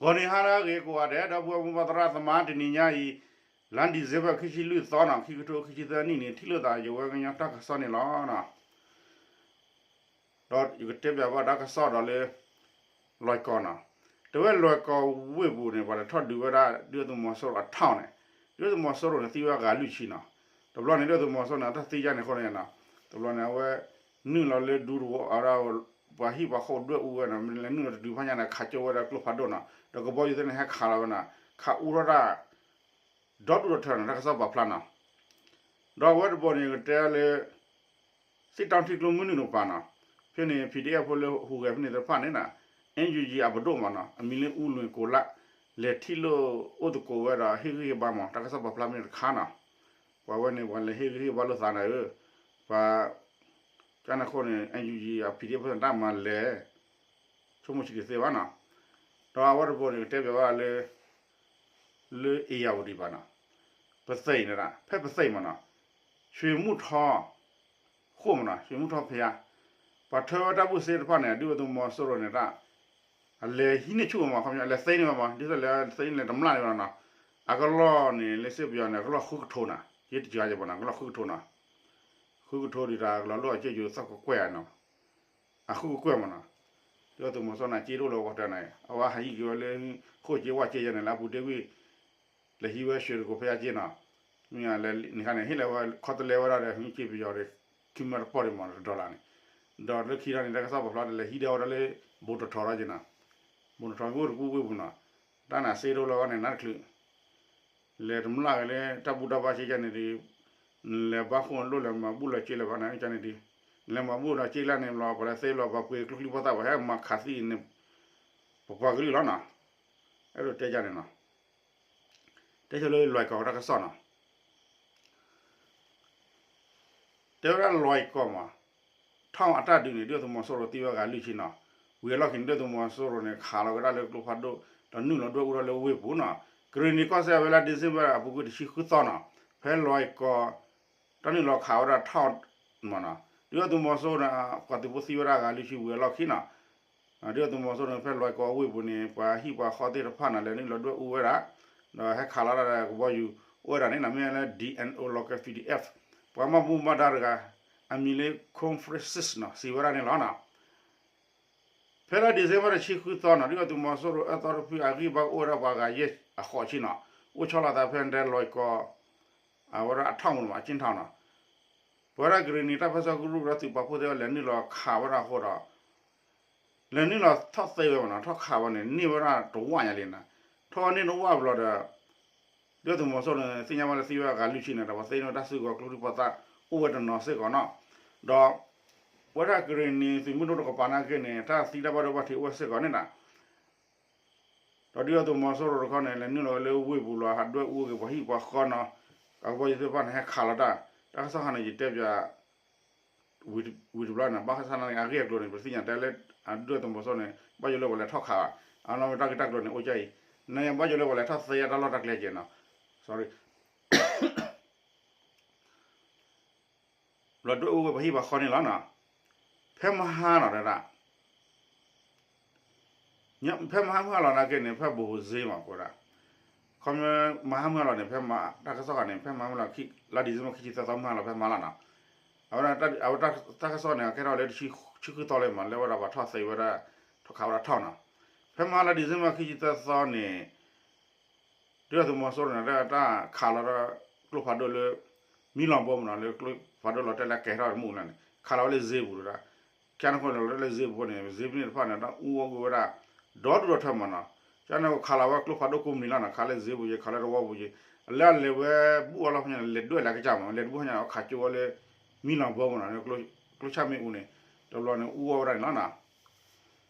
ဂီၤနံၤဟါလၢအဂ့ၤကိးဂၤဒဲး ဒီပုၢ်ဝဲၢ်မိၢ်ပၢ်သရၣ်သမါ တနံၤညါအံၤ လါဒံၣ်စ့ဘၢၣ် ခံဆံလွံၢ်သီနီၤ ခံကထိခံဆံသၢနံၣ်န့ၣ် ထံၣ်လိာ်သးယဝဲကညီတၢ်ကစီၣ်န့ၣ်လီၤ. ဒီးယကတဲပၠးဘၣ်တၢ်ကစီၣ်ဒီးလၢ လွဲၢ်ကီၢ်နီၤ, တဝဲလွဲၢ်ကီၢ်ဝ့ၢ်ပူၤန့ၣ် ပှၤလဲၤထီၣ်ဒုးဝဲဒၣ် ဒုၣ်ဒါသုးမီၤစိရိၤအထီၣ်န့ၣ်, ဒုၣ်ဒါသုးမီၤစိရိၤန့ၣ် သံဝဲအဂၤလွံၢ်ဆံနီၤ, တဘျီန့ၣ် ဒုၣ်ဒါသုးမီၤစိရိၤန့ၣ် အတၢ်သံယါန့ၣ်အဃိန့ၣ်နီၤ, တဘျီန့ၣ် အဝဲ နုာ်လီၤလၢဒူသဝီအဝဲဒၣ် ပှၤဟံၣ်ပှၤဃီဒွဲၣ်အူဝဲနီၤ, လဲၤနုာ်လီၤတဒုးဖးညါန့ၣ် ခးကၠိဝဲဒၣ်ကျိဖးဒိၣ်နီၤ, ဒီးကဘီယူၤသ့ၣ်န့ၣ် ဟဲခးလီၤဝဲနီၤ, ခးအူထီၣ်တၢ် ဒီဒူၣ်ဒီထၢနီၤ တၢ်ကစီၣ်ပာ်ဖျါနီၤ, ဒီးအဝဲတဘျီန့ၣ် ကတဲလၢ စံးတီထံကျိမုၢ်နုာ်တကပၤနီၤ, ဖဲန့ၣ် PDF ဖိလၢဟူးဂဲၤဖဲန့ၣ်သ့ၣ်တဖၣ်န့ၣ်နီၤ, NUG အပဒိၣ်မးနီၤ, အမံၤလၢအူလွံၢ်ကိးလၢ်, လဲၤထံၣ်လိာ်အိၣ်သကိးဝဲဒီးဟ့ၣ်ဂံၢ်ဟ့ၣ်ဘါမး တၢ်ကစီၣ်ပာ်ဖျါမ့ၢ်တခါနီၤ, ပှၤဝဲန့ၣ် ပှၤလဲၤဟ့ၣ်ဂံၢ်ဟ့ၣ်ဘါလိာ်သးန့ၣ်ဧၢ, ပှၤ ကန့ၣ်အဃိန့ၣ် NUG အ PDF ဖိန့ၣ် တၢ်မၤလဲၤ ဆိကမိၣ်ဆံးက့ၤသ့ဘၣ်နီၤ, ဒီးအဝဲတဘျီန့ၣ် ကတဲပၠးဝဲဒၣ်လၢ လၢဧရာဝတီဘၣ်နီၤ, ပသ့ၣ်န့ၣ်ဒၣ် ဖဲပသ့ၣ်မးနီၤ, ရွှေမုၢ်ထီ ဃိၣ်မးနီၤ, ရွှေမုၢ်ထီဖဲယါ, ပှၤထၢဝဲတၢ်ဘူၣ်သ့တဖၣ်န့ၣ် ဒုၣ်ဒါသုးမီၤစိရိၤန့ၣ်တၢ် အလဲၤဟံးန့ၢ်ဆူၣ်မး ခီပညီ အလဲၤသ့န့ၢ်ဝဲမး ဒ်သိးလဲၤသ့န့ၣ်လဲၤတမျၢ်န့ၣ်ဝဲနီၤ, အကလီၢ်န့ၣ် လၢစ့ပယီၤန့ၣ် အကလီၢ်ဃုကထိနီၤ, ယတစှၤယဘၣ်နီၤ အကလီၢ်ဃုကထိနီၤ, ဃုကထိဒ်တၢ်ကလီၤလိၣ်အစ့ယိၤသီၣ်ကကွဲၢ်နီၤ အဃုကကွဲၢ်မးနီၤ, ဒုၣ်ဒါသုးမီၤစိရိၤန့ၣ် က့ဒိၣ်လၢဝီၤတၢ်န့ၣ် အဝဲဟးဟံးက့ၤဝဲလၢ ဃိၣ်က့ဝၣ်က့ယဲန့ၣ် လၢအပူၤတ့ၢ်ဝံၤ လဲၤဟံးဝဲ ရွှေကုက္ကို ဖဲယါက့နီၤ, မ့ၢ်န့ၣ်ခါန့ၣ် ဟ့ၣ်လီၤဝဲ ခီတလဲဝဲဒၣ်ဒီး ဟံးက့ပယီၤဒီး ခံမၢတပီၢ်ဒံးမး တဒီလၣ်န့ၣ်, ဒီးလၢခံထီၣ်န့ၣ် တၢ်ကစီၣ်ပာ်ဖျါဒီး လဲၤဟံးဒၣ်ဝဲဒၣ်လၢ ဘိၣ်တထီထီၣ်က့နီၤ, ဘိၣ်တထီထီၣ်ဝ့ၢ်တကူဝ့ၢ်ပူၤနီၤ, တၢ်န့ၣ်စ့ဒိၣ်လၢဝဲန့ၣ် နၢ်တချုး လဲၤတမျၢ်က့ၤလၢ တၢ်ဘူၣ်တၢ်ဘါစ့ယါန့ၣ်ဒီး လဲၤဘါဃိၣ်လိၣ်လဲၤမၤဘူၣ်လီၤစ့လၢၤဘၣ်န့ၣ် ကန့ၣ်ဒီး လဲၤမၤဘူၣ်လီၤစ့လၢန့ၣ်ဘျီ ပှၤလဲၤသ့လီၤ ပှၤပှ့ၤကျိချံဖိသၣ် ပှၤဟဲမၤခးသံန့ၣ် ပပှၤကလုာ်လီၤနီၤ, အဲၣ်ဒိးတဲယါန့ၣ်နီၤ, တဲဆိလၢလွဲၢ်ကီၢ်တၢ်ကစီၣ်နီၤ တဲဝဲဒၣ်လွဲၢ်ကီၢ်မး, ထီၣ်အတၢ်ဒုးန့ၣ် ဒုၣ်ဒါသုးမီၤစိရိၤသံဝဲဂၤလွံၢ်ဆံနီၤ, ဝံၤအလီၢ်ခံန့ၣ် ဒုၣ်ဒါသုးမီၤစိရိၤန့ၣ် ခးလီၤကဒါလၢကျိဖးဒိၣ် ဒီးနုာ်လီၤဒွဲၣ်အူထီၣ်လၢဝ့ၢ်ပူၤနီၤ, ကရ့ၣ်နံၤကီၢ်စဲၣ်ဝဲလၢ December အပူၤကွံာ်တဆံဃုသီနီၤ, ဖဲလွဲၢ်ကီၢ် တၢ်နုာ်လီၤခးဝဲဒၣ်ထီၣ်မးနီၤ, ဒုၣ်ဒါသုးမီၤစိရိၤန့ၣ် ပှၤသုးဖိသံဝဲဒၣ်ဂၤလွံၢ်ဆံဝံၤအလီၢ်ခံနီၤ ဒုၣ်ဒါသုးမီၤစိရိၤန့ၣ် ဖဲလွဲၢ်ကီၢ်ဝ့ၢ်ပူၤန့ၣ် ပှၤဟံၣ်ပှၤဃီသ့ၣ်တဖၣ်န့ၣ် လဲၤနုာ်လီၤဒွဲၣ်အူဝဲဒၣ်, ဒီးဟဲခးလီၤဒၣ်ကဘီယူၤအိၣ်ဝဲဒၣ်န့ၣ်နီၤ, မ့ၢ်လၢ D N O Local P D F ပှၤမၤဘူၣ်မၤဒါတဂၤ အမံၤလၢ Kong Francis နီၤ စံးဝဲဒၣ်န့ၣ်လီၤနီၤ. ဖဲလၢ December တဆံဃုသီနီၤ ဒုၣ်ဒါသုးမီၤစိရိၤအၢသီတဖုအဂံၢ်ဘါအိၣ်ဝဲဒၣ်ပှၤဂၤယဲၢ်အဃိးဆံနီၤ, အိၣ်ဆီလီၤသးဖဲဒဲလွဲၢ်ကီၢ် အဝဲဒၣ်အထီၣ်မးနီၤ အကၠ့ထီၣ်နီၤ, ပဝဲဒၣ်ကရ့ၣ်နံၤတၢ်ပၢဆှၢကရူၢ်ဒီးသုးပာ်ဖှိၣ်သ့ၣ်တဖၣ်လဲၤနုာ်လီၤခးဝဲဒၣ်အဃိဒီး လဲၤနုာ်လီၤထီၣ်သ့ဝဲမးနီၤ, ထီၣ်ခးဝဲန့ၣ် န့ၢ်ဝဲဒၣ်တဝၣ်ညါလံနီၤ, ထီၣ်န့ၢ်တဝၣ်ဘျီဒီး ဒုၣ်ဒါသုးမီၤစိရိၤန့ၣ် သ့ၣ်ညါဘၣ်လၢသံဝဲအဂၤလွံၢ်ဆံန့ၣ် ဒီးပှၤသ့န့ၢ်ဝဲတၢ်စုကဝဲၤကျိချံဖိသၣ်အိၣ်ဝဲတနီၤစ့ၢ်ကီးနီၤ, ဒီး ပဝဲဒၣ်ကရ့ၣ်နံၤသုးမုၢ်ဒိၣ်တကပၤနာ်က့န့ၣ် တၢ်သံတၢ်ဘၣ်ဒိဘၣ်ထံးအိၣ်ဝဲစ့ၢ်ကီးန့ၣ်နီၤ ဒီးဒုၣ်ဒါသုးမီၤစိရိၤတခီန့ၣ် လဲၤနုာ်လီၤဝဲလၢဝ့ၢ်ပူၤလီၤ ဟးဒွဲၣ်အူက့ၤပှၤဟံၣ်ပှၤဃီနီၤ, အကဘီယူၤသ့ၣ်တဖၣ်န့ၣ် ဟဲခးလီၤတၢ်, တၢ်ကစီၣ်ခါန့ၣ် ယတဲပၠး ဝံၤတဘျီန့ၣ် ဘၣ်ဆၣ်သနာ်က့ အဂ့ၢ်အကျိၤန့ၣ် ပသ့ၣ်ညါတဲလၢ ဒုၣ်ဒါသုးမီၤစိရိၤန့ၣ် ဘၣ်ယိၣ်လၢပှၤလဲၤထီၣ်ခးဘၣ်, အနီၢ်မ့ၢ်တၢ်ဂ့ၢ်တၢ်ကျိၤန့ၣ်အိၣ်ကၠၢ်အံၤ, နဘၣ်ယိၣ်လၢပှၤလဲၤထီၣ်သ့တၢ်လီၢ်တၢ်ကျဲက့ၤနီၤ, sorry လီၤဒွဲၣ်အူဝဲပှၤဟံၣ်ပှၤဃီန့ၣ်လီၤနီၤ, ဖဲမဟါနီၤဒၣ် ဖဲမဟါမုၢ်ဟါလီၤနာ်က့န့ၣ် ဖဲဘိၣ်ဟူးစ့မးကိးဒၣ်, ခီမ့ၢ်မဟါမုၢ်ဟါလီၤန့ၣ် ဖဲမ တၢ်ကစီၣ်ခါန့ၣ် ဖဲမဟါမုၢ်လီၤ လါ December ခံဆံသၢသီမုၢ်ဟါလီၤဖဲမဟါလီၤနီၤ, အဝဲ အဝဲတၢ်ကစီၣ်န့ၣ် အကဲထီၣ်လၢတဆံဃုသီလၢမး လၢဝဲဒၣ်ပှၤထီၣ်သ့ဝဲဒၣ် ထီၣ်ခးဝဲဒၣ်ထီၣ်နီၤ, ဖဲမဟါလါ December ခံဆံသၢသီန့ၣ် ဒုၣ်ဒါသုးမီၤစိရိၤန့ၣ် တၢ်ခးလီၤဒီး ကျိဖးဒိၣ်လၢ မံလီၤဘီမးနီၤ လၢကျိဖးဒိၣ်လီၤတဲာ်လၢကဲထီၣ်တမူၢ်လၢန့ၣ် ခးလီၤဝဲလၢစ့ပူၤဒီး ကၠါန့ၣ်ဃိလီၤတဲာ်လၢစ့ပူၤန့ၣ် စ့ပူၤန့ၣ်တဖၣ်န့ၣ် တၢ်အူအီၣ်ကွံာ်ဝဲဒၣ် ဒီဒူၣ်ဒီထၢမးနီၤ, ကၠါန့ၣ်ခးလီၤဝဲကျိဖးဒိၣ်ကိးမုၢ်နံၤလီၤနီၤ ခးလၢစ့ပူၤယံၤ ခးလၢသဝီပူၤယံၤ, လၢအလဲၤဝဲဘူၣ်အီၤလီၤဖဲညါန့ၣ် လဲၤဒွဲၣ်လၢကစၢ်မး လဲၤတဘူၣ်ဖဲညါန့ၣ် ခးကၠိဝဲလၢ မံလီၤဘီမးနီၤ ကျိဆၣ်မ့ၣ်အူန့ၣ် တဘျီန့ၣ် အူအီၣ်ဝဲဒၣ်န့ၣ်လီၤနီၤ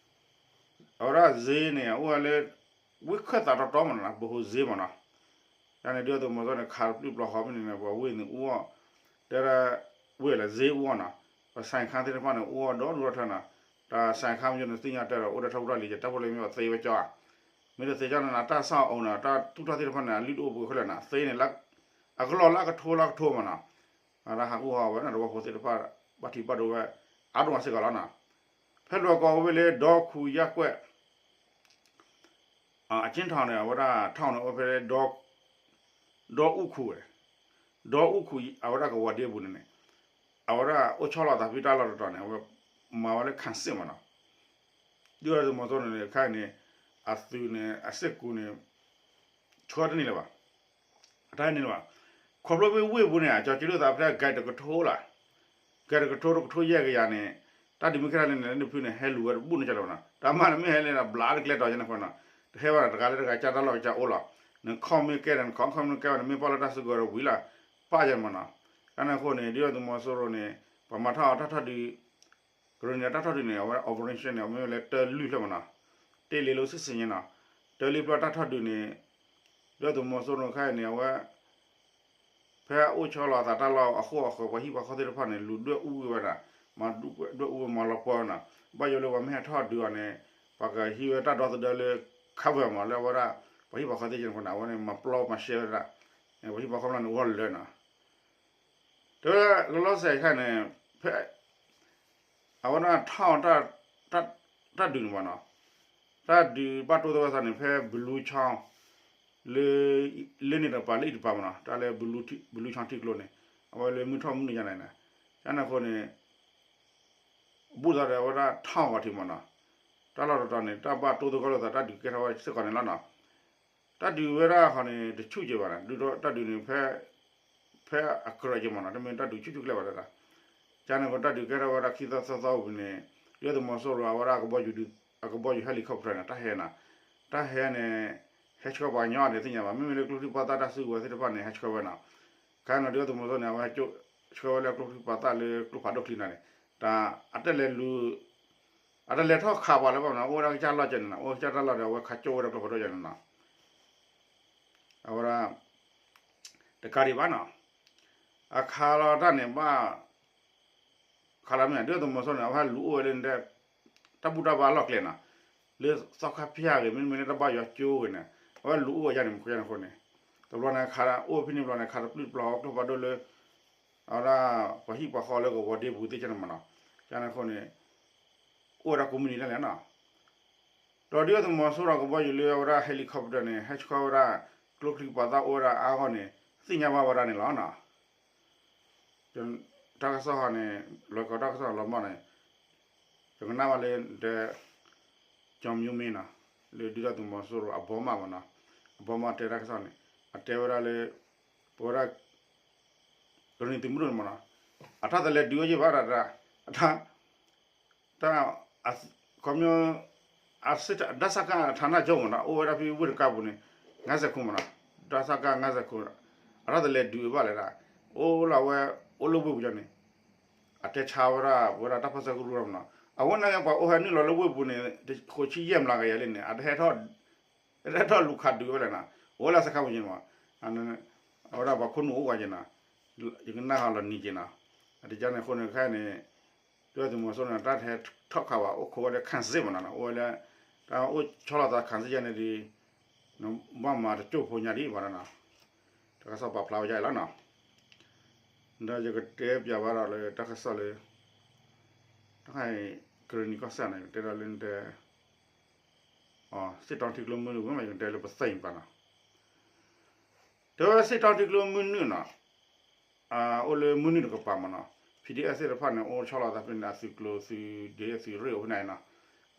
အဝဲဒၣ်စ့န့ၣ် အအိၣ်ဝဲလၢ ဝ့ၢ်ခၢၣ်သးတီတီမးနီၤ ဘိၣ်ဟူးစ့မးနီၤ, ယန့ၣ် ဒုၣ်ဒါသုးမီၤစိရိၤန့ၣ် ခးပျုၢ်ပျီဃီဖဲန့ၣ်န့ၣ် ပှၤဝ့ၢ်န့ၣ်အူအီၣ်, တဲဒၣ် ဝ့ၢ်လၢစ့အူအီၣ်နီၤ, ပှၤ ဆိုင်ခန်း သ့ၣ်တဖၣ်န့ၣ် အူအီၣ်ဒီဒူၣ်ဒီထၢနီၤ, တၢ် ဆိုင်ခန်း မ့ၢ်န့ၣ်သ့ၣ်ညါတဲဒီး အိၣ်ဒီးထီၣ်ဖိတၢ်လံၤ ယတၢ်ဖိလၢမ့ၢ်ဘၣ်သ့ဝဲကၠီ, မ့ၢ်တသ့ကၠီန့ၣ် တၢ်ဆၣ်အီၤန့ၣ် တၢ်သူၣ်ထီၣ်သ့ၣ်တဖၣ်န့ၣ် အလုၢ်တအိၣ်ပှဲၤခဲလၢာ်နီၤ, သ့န့ၣ် အကလီၢ်လၢအကထိလၢအကထိမးနီၤ, တၢ်ဟးဂူာ်ဟးဂီၤဝဲန့ၣ် သဝီဖိသ့ၣ်တဖၣ် ဘၣ်ထံးဘၣ်ဒိဝဲ အါဒိၣ်မးစ့ၢ်ကီးလီၤနီၤ, ဖဲလွဲၢ်ကီၢ်ဝ့ၢ်လၢဒီခူးယၢ်ကွဲၢ် အကၠ့ထီၣ်န့ၣ် အဝဲဒၣ်ထီၣ်န့ၣ် အိၣ်ဖဲ ဒီအူခူၣ်ဝဲ, ဒီအူခူၣ် အဝဲဒၣ်ကဝီၤဒ့ပူၤန့ၣ်န့ၣ် အဝဲဒၣ်အိၣ်ဆီလီၤသးဖုတၢ်လီၢ်တတီၤန့ၣ် အဝဲမၤဝဲလၢ ခၣ်စ့ၣ် မးနီၤ. ဒုၣ်ဒါသုးမီၤစိရိၤန့ၣ် ခဲအံၤန့ၣ် အသုးန့ၣ် အစ့ၢ်ကီးန့ၣ် ဆှၢတန့ၢ်လၢၤဘၣ်, အတၢ်န့ၢ်လၢၤဘၣ်. ခီဖျိဖဲဝ့ၢ်ပူၤန့ၣ် အကၠီၤကၠံလိာ်သးဖဲ ဂဲၤတကထိလီၤ, ဂဲၤတကထိ တကထိယဲၢ်ကယၤန့ၣ် တၢ်ဒုးမ့ၢ်ကဲထီၣ်လၢန့ၣ် လၢနဖုန့ၣ် ဟဲလူၤဝဲတဘူၣ်န့ၢ်ကၠီၤလၢၤဘၣ်နီၤ. တၢ်မၤန့ၣ်မ့ၢ်ဟဲလၢ ဘျးတကျဲတီၤကဲန့ၣ်အဃိနီၤ, တဟဲဘၣ်နီၤ တဂၤလၢတဂၤ ကၢ်တၢ်လီၢ်ကစၢ်အိၣ်လီၤ. နခီၣ်မ့ၢ်ကဲဒီး နခီၣ်ခီၣ်မ့ၢ်ကဲဘၣ်န့ၣ် မ့ၢ်ပီၣ်လၢတၢ်စုကဝဲၤဒီးဝံၤလီၤ, ပၣ်ယဲန့ၣ်မးနီၤ. ကန့ၣ်အဃိန့ၣ် ဒုၣ်ဒါသုးမီၤစိရိၤန့ၣ် ပှၤမၤထီၣ်အီၤတၢ်ထီၣ်ဒုး ကရၢန့ၣ် အတၢ်ထီၣ်ဒုးန့ၣ် အဝဲ operation န့ၣ် အမ့ၢ်ဝဲလၢတၢလုၢ်ဖျၢၣ်မးနီၤ, တ့ၢ်လ့လိစ့ၢ်စ့ၢ်ညါနီၤ, တၢလုၢ်ဖျၢၣ်တၢ်ထီၣ်ဒုးန့ၣ် ဒုၣ်ဒါသုးမီၤစိရိၤခဲအံၤန့ၣ် အဝဲ ဖဲအအိၣ်ဆီလီၤအသးတၢ်လီၢ်အဃိအဃၢၤ ပှၤဟံၣ်ပှၤဃီသ့ၣ်တဖၣ်န့ၣ် လူၤဒွဲၣ်အူဝဲဒၣ်, မၤဒွဲၣ်အူဝဲမၤလီၤပှီၢ်ဝဲနီၤ, ဘၣ်ယိၣ်လၢပှၤမ့ၢ်ဟဲထီၣ်ဒုးအီၤန့ၣ် ပှၤကဟံးဝဲတၢ်ဒီသဒၢလၢ cover မး လၢအဝဲဒၣ် ပှၤဟံၣ်ပှၤဃီသ့ၣ်တဖၣ်န့ၣ် အဝဲန့ၣ် မၤပျီမၤရှဲဝဲဒၣ်, ပှၤဟံၣ်ပှၤဃီဖျၢၣ်န့ၣ် အိၣ်လၢနီၤ. တဝဲလီၤစဲးခဲအံၤန့ၣ် ဖဲ အဝဲဒၣ်ထီၣ် တၢ်ဒုးန့ၣ်မးနီၤ, တၢ်ဒုးဘၣ်တိၢ်သဝဲသးန့ၣ် ဖဲ ဘလူးချောင်း လၢန့ၣ်တကပၤလၢအံၤတကပၤမးနီၤ, တၢ်လၢ ဘလူးချောင်းထံကျိန့ၣ် အဝဲလၢမုၢ်ထီၣ်မုၢ်နုာ်ညါန့ၣ်, ကန့ၣ်အဃိန့ၣ် ဘူးသးဒီးအဝဲဒၣ်ထီၣ်ဂီၤထံးမးနီၤ, တၢ်လီၢ်တတီၤန့ၣ် တၢ်ဘၣ်တိၢ်သဂီၢ်လိာ်သး တၢ်ဒုးကဲထီၣ်ဝဲစ့ၢ်ကီးန့ၣ်လီၤနီၤ. တၢ်ဒုးဝဲဒၣ်ဃီန့ၣ် တဆူၣ်က့ၤဘၣ်နီၤ, ဒုးဒီးတၢ်ဒုးန့ၣ် ဖဲ ဖဲအကြၢးက့ၤမးနီၤ, တမ့ၢ်တၢ်ဒုးဆူၣ်ဆူၣ်ကျဲဘၣ်ဒၣ်. ကန့ၣ်အဃိ တၢ်ဒုးကဲထီၣ်ဝဲဒၣ်ခံသီသၢသီဝံၤန့ၣ် ဒုၣ်ဒါသုးမီၤစိရိၤအဝဲဒၣ် အကဘီယူၤ helicopter န့ၣ် တၢ်ဟဲနီၤ, တၢ်ဟဲန့ၣ် ဟဲဆှၢပှၤကညီန့ၣ်သ့ၣ်ညါဘၣ်, မ့မ့ၢ်လၢကျိချံမျိာ်သၣ်တၢ်စုကဝဲၤသ့ၣ်တဖၣ်န့ၣ် ဟဲဆှၢဝဲနီၤ. ခဲအံၤန့ၣ် ဒုၣ်ဒါသုးမီၤစိရိၤန့ၣ် အဝဲဆှၢဝဲလၢကျိချံမျိာ်သၣ်လၢကျိဖးဒိၣ်ချံန့ၣ်န့ၣ် တၢ်အတလဲၤလူၤ အတလဲၤထီၣ်ခးပှၤလၢၤဘၣ်မးနီၤ, အိၣ်ဝဲဒၣ်ကစၢ်လီၢ်ကဲန့ၣ်နီၤ, အိၣ်ကစၢ်တၢ်လီၢ်ဒီး အဝဲခးကၠိဝဲဒၣ်ကျိဖးဒိၣ်ကဲန့ၣ်နီၤ. အဝဲဒၣ် တကးဒံးဘၣ်နီၤ, အခးလီၤတၢ်န့ၣ်ဘၣ် ခးလီၤမ့ၢ် ဒုၣ်ဒါသုးမီၤစိရိၤန့ၣ် အဝဲလူၤအိၣ်ဝဲလၢ တၢ်ဘူၣ်တၢ်ဘါအလီၢ်ကျဲနီၤ, လၢသီခါဖၠၣ်ဂ့ၤ မ့တမ့ၢ်လၢတၢ်ဘၣ်ယွၤကၠိဂ့ၤန့ၣ် အဝဲလူၤအိၣ်ဝဲယါန့ၣ် မ့ၢ်ကဲန့ၣ်အဃိန့ၣ် တဘျီန့ၣ်ခး အိၣ်ဖဲန့ၣ်ဘျီန့ၣ် ခးတပျုၢ်တပျီၤအီၤကျိဖးဒိၣ်လၢ အဝဲဒၣ် ပှၤဟံၣ်ပှၤဃီလၢကဝီၤဒ့ပူၤသ့ၣ်ကဲန့ၣ်မးနီၤ, ကန့ၣ်အဃိန့ၣ် အိၣ်ဝဲဒၣ်ကိးမုၢ်နံၤဒၣ်လဲာ်နီၤ. ဒီးဒုၣ်ဒါသုးမီၤစိရိၤကဘီယူၤလၢအဝဲဒၣ် helicopter န့ၣ် ဟဲဆှၢဝဲဒၣ် ကျိချံမျိာ်သၣ်အိၣ်ဝဲဒၣ်အါဂီၢ်န့ၣ် သ့ၣ်ညါဘၣ်ဝဲဒၣ်န့ၣ်လီၤနီၤ. တၢ်ကစီၣ်ဟီန့ၣ် လီၤကီတၢ်ကစီၣ်လီၤမီၢ်န့ၣ် ယကနၣ်ဘၣ်လၢ တဲ ကၠီၤမၠိမ့ၢ်နီၤ, လၢဒုၣ်ဒါသုးမီၤစိရိၤအဘီမးမးနီၤ, အဘီမးတဲတၢ်ကစီၣ်န့ၣ် အတဲဝဲဒၣ်လၢ ပဝဲဒၣ် ကရၢနံၤသုးမုၢ်ဒိၣ်န့ၣ်မးနီၤ, အတၢ်တလဲၤဒုးဝဲယဲၢ်ဘၣ်ဒၣ် အတၢ် တၢ် ခီပညီ အစ့ၣ် ဒၣ်စၣ်ကၣ် အထးနၢ်ကၠိမးနီၤ အိၣ်ဝဲဒၣ်ဖဲဝ့ၢ်တကါပူၤန့ၣ် ငါးဆယ်ခုမးနီၤ, ဒၣ်စၣ်ကၣ် ငါးဆယ်ခု အတၢ်တလဲၤဒုးဘၣ်လဲၣ်ဒၣ်, အိၣ်လၢအဝဲ အိၣ်လၢဝ့ၢ်ပူၤကၠီန့ၣ် အတဲဆါဝဲဒၣ် ဝဲဒၣ်တၢ်ဖၢဆၢကရူၢ်မးနီၤ, အဝဲန့ၣ်ပှၤအိၣ်ဟဲနုာ်လီၤလၢဝ့ၢ်ပူၤန့ၣ် ဃိးဆံယဲၢ်မျးကယၤလံန့ၣ် အတဟဲထီၣ် တဟဲထီၣ်လူၤခးဒုးဝဲလဲၣ်နီၤ, အိၣ်လၢစခါပူၤကၠီမး, အဝဲဒၣ်ပှၤခိၣ်နူာ်အိၣ်ဝဲကၠီနီၤ, ယကနၣ်ဟးလီၤနံၤကၠီနီၤ, အတကၠီန့ၣ်အဃိန့ၣ်ခဲအံၤန့ၣ် ဒုၣ်ဒါသုးမီၤစိရိၤန့ၣ် တၢ်တဟဲထီၣ်ခးဘၣ် အိၣ်ခိးဝဲလၢ ခၣ်စ့ၣ်မးနီၤ, အိၣ်ဝဲလၢ တၢ်အိၣ်ဆီလီၤသးခၣ်စ့ၣ်ယဲၢ်န့ၣ်ဒီး ဘၣ်မၤတကၠိၢ်ဖိညါဒံးဘၣ်နီၤ, တၢ်ကစီၣ်ပာ်ဖျါဝဲဒ်အံၤလီၤနီၤ, ဒီးယကတဲပၠးဘၣ်ဒီးလၢတၢ်ကစီၣ်လၢ တၢ်ခါအံၤ ကရၢနံၤကီၢ်စဲၣ်န့ၣ် ယကတဲဒီးလၢတဲ စ့ၣ်တီထံကျိမုၢ်နုာ်ဝဲမး ယကတဲလၢပသ့ၣ်ညါဘၣ်နီၤ, တဲဝဲစ့ၣ်တီထံကျိမုၢ်နုာ်နီၤ, အိၣ်လၢမုၢ်နုာ်တကပၤမးနီၤ, PDF သ့ၣ်တဖၣ်န့ၣ် အိၣ်ဆီလီၤသးဖဲန့ၣ် အသုးကျိၤသုးဒ့အသုးရ့ၣ်အိၣ်ဖဲန့ၣ်နီၤ,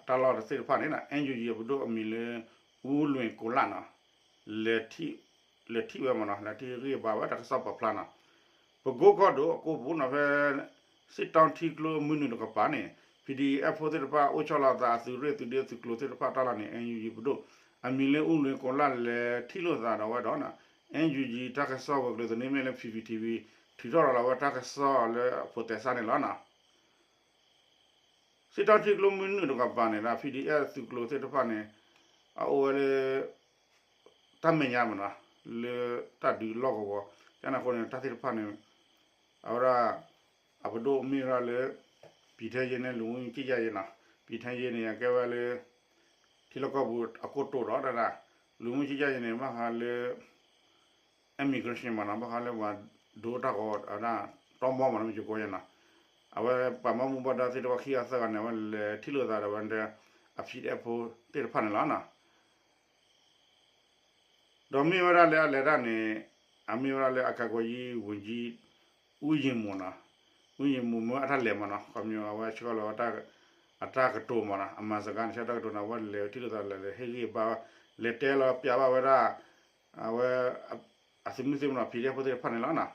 အတၢ်လီၢ်တသ့ၣ်တဖၣ်န့ၣ် NUG အပဒိၣ်အမံၤလၢ အူလွံၢ်ကိးလၣ်နီၤ, လဲၤထံၣ်ဝဲမးနီၤ, လဲၤထံၣ်ဂံၢ်ဘါဝဲတၢ်ကစီၣ်ပာ်ဖျါနီၤ, ပကိကီၢ်ဒိၣ်အကိပူၤနီၤ ဖဲ စ့ၣ်တီထံကျိမုၢ်နုာ်တကပၤန့ၣ် PDF ဖိသ့ၣ်တဖၣ် အိၣ်ဆီလီၤသးအသုးရ့ၣ်သုးဒ့သုးကျိၤသ့ၣ်တဖၣ်တၢ်လီၢ်န့ၣ် NUG ပဒိၣ် အမံၤလၢအူလွံၢ်ကိးလၣ်လဲၤထံၣ်လိာ်သးဒီးဝဲဒီး NUG တၢ်ကစီၣ်ဝဲၤကျိၤသန့မ့ၢ်လၢ PPTV ထုးထီၣ်လီၤလီၤဝဲတၢ်ကစီၣ်လၢအဖိးသဲစးန့ၣ်လီၤနီၤ. စ့ၣ်တီထံကျိမုၢ်နုာ်တကပၤန့ၣ်ဒီး PDF သုးကျိၤသ့ၣ်တဖၣ်န့ၣ် အအိၣ်ဝဲလၢ တၢ်မဲာ်ညါမးနီၤ လၢတၢ်ဒုးလီၢ်ကဝီၤ ကန့ၣ်အဃိန့ၣ် တၢ်သ့ၣ်တဖၣ်န့ၣ် အဝဲဒၣ် အပဒိၣ်မ့ၢ်ဝဲဒၣ်လၢ ပံၤထဲယ့န့ၣ် လူၤမုၢ်ကံၣ်ယါယ့နီၤ ပံၤထဲယ့န့ၣ် အကဲဝဲလၢ ထံလီၢ်ကီၢ်ပူၤအကိတိာ်ဒီးတၢ် လူၤမုၢ်ကံၣ်ယါယ့န့ၣ် ဘၣ်ဃးလၢ immigration မးနီၤ ဘၣ်ဃးလၢပှၤဒိတၢ်ဂီၤအဝဲဒၣ် တီမီမးနီၤ မ့ၢ်ယကိးယဲနီၤ အဝဲပှၤဘၣ်မူဘၣ်ဒါသ့ၣ်တဖၣ်ခံဂၤသၢဂၤန့ၣ် အဝဲလဲၤထံၣ်လိာ်သးဒီးဝဲ အ PDF ဖိသ့ၣ်တဖၣ်န့ၣ်လီၤနီၤ. ဒီးမ့ၢ်ဝဲဒၣ်လၢအလဲၤတၢ်န့ၣ် အမ့ၢ်ဝဲဒၣ်လၢအကၤကွဲၤယံၤ ဝန်ကြီး ဦးရင်းမွန်နီၤ, ဦးရင်းမွန် မ့ၢ်အတၢ်လဲၤမးနီၤ, ခီပညီအဝဲဆှၢလီၤ အတၢ်ကတိၤမးနီၤ, အမၤစကားန့ၣ် ဆှၢတၢ်ကတိၤန့ၣ် အဝဲလဲၤထံၣ်လိာ်သးလဲၤဟ့ၣ်ဂံၢ်ဘါ လဲၤတဲလီၤပျးဘၣ်ဝဲဒၣ် အဝဲ အသုးမုၢ်သံၣ်မးနီၤ ဖံးဒဲဖိသ့ၣ်တဖၣ်န့ၣ်လီၤနီၤ.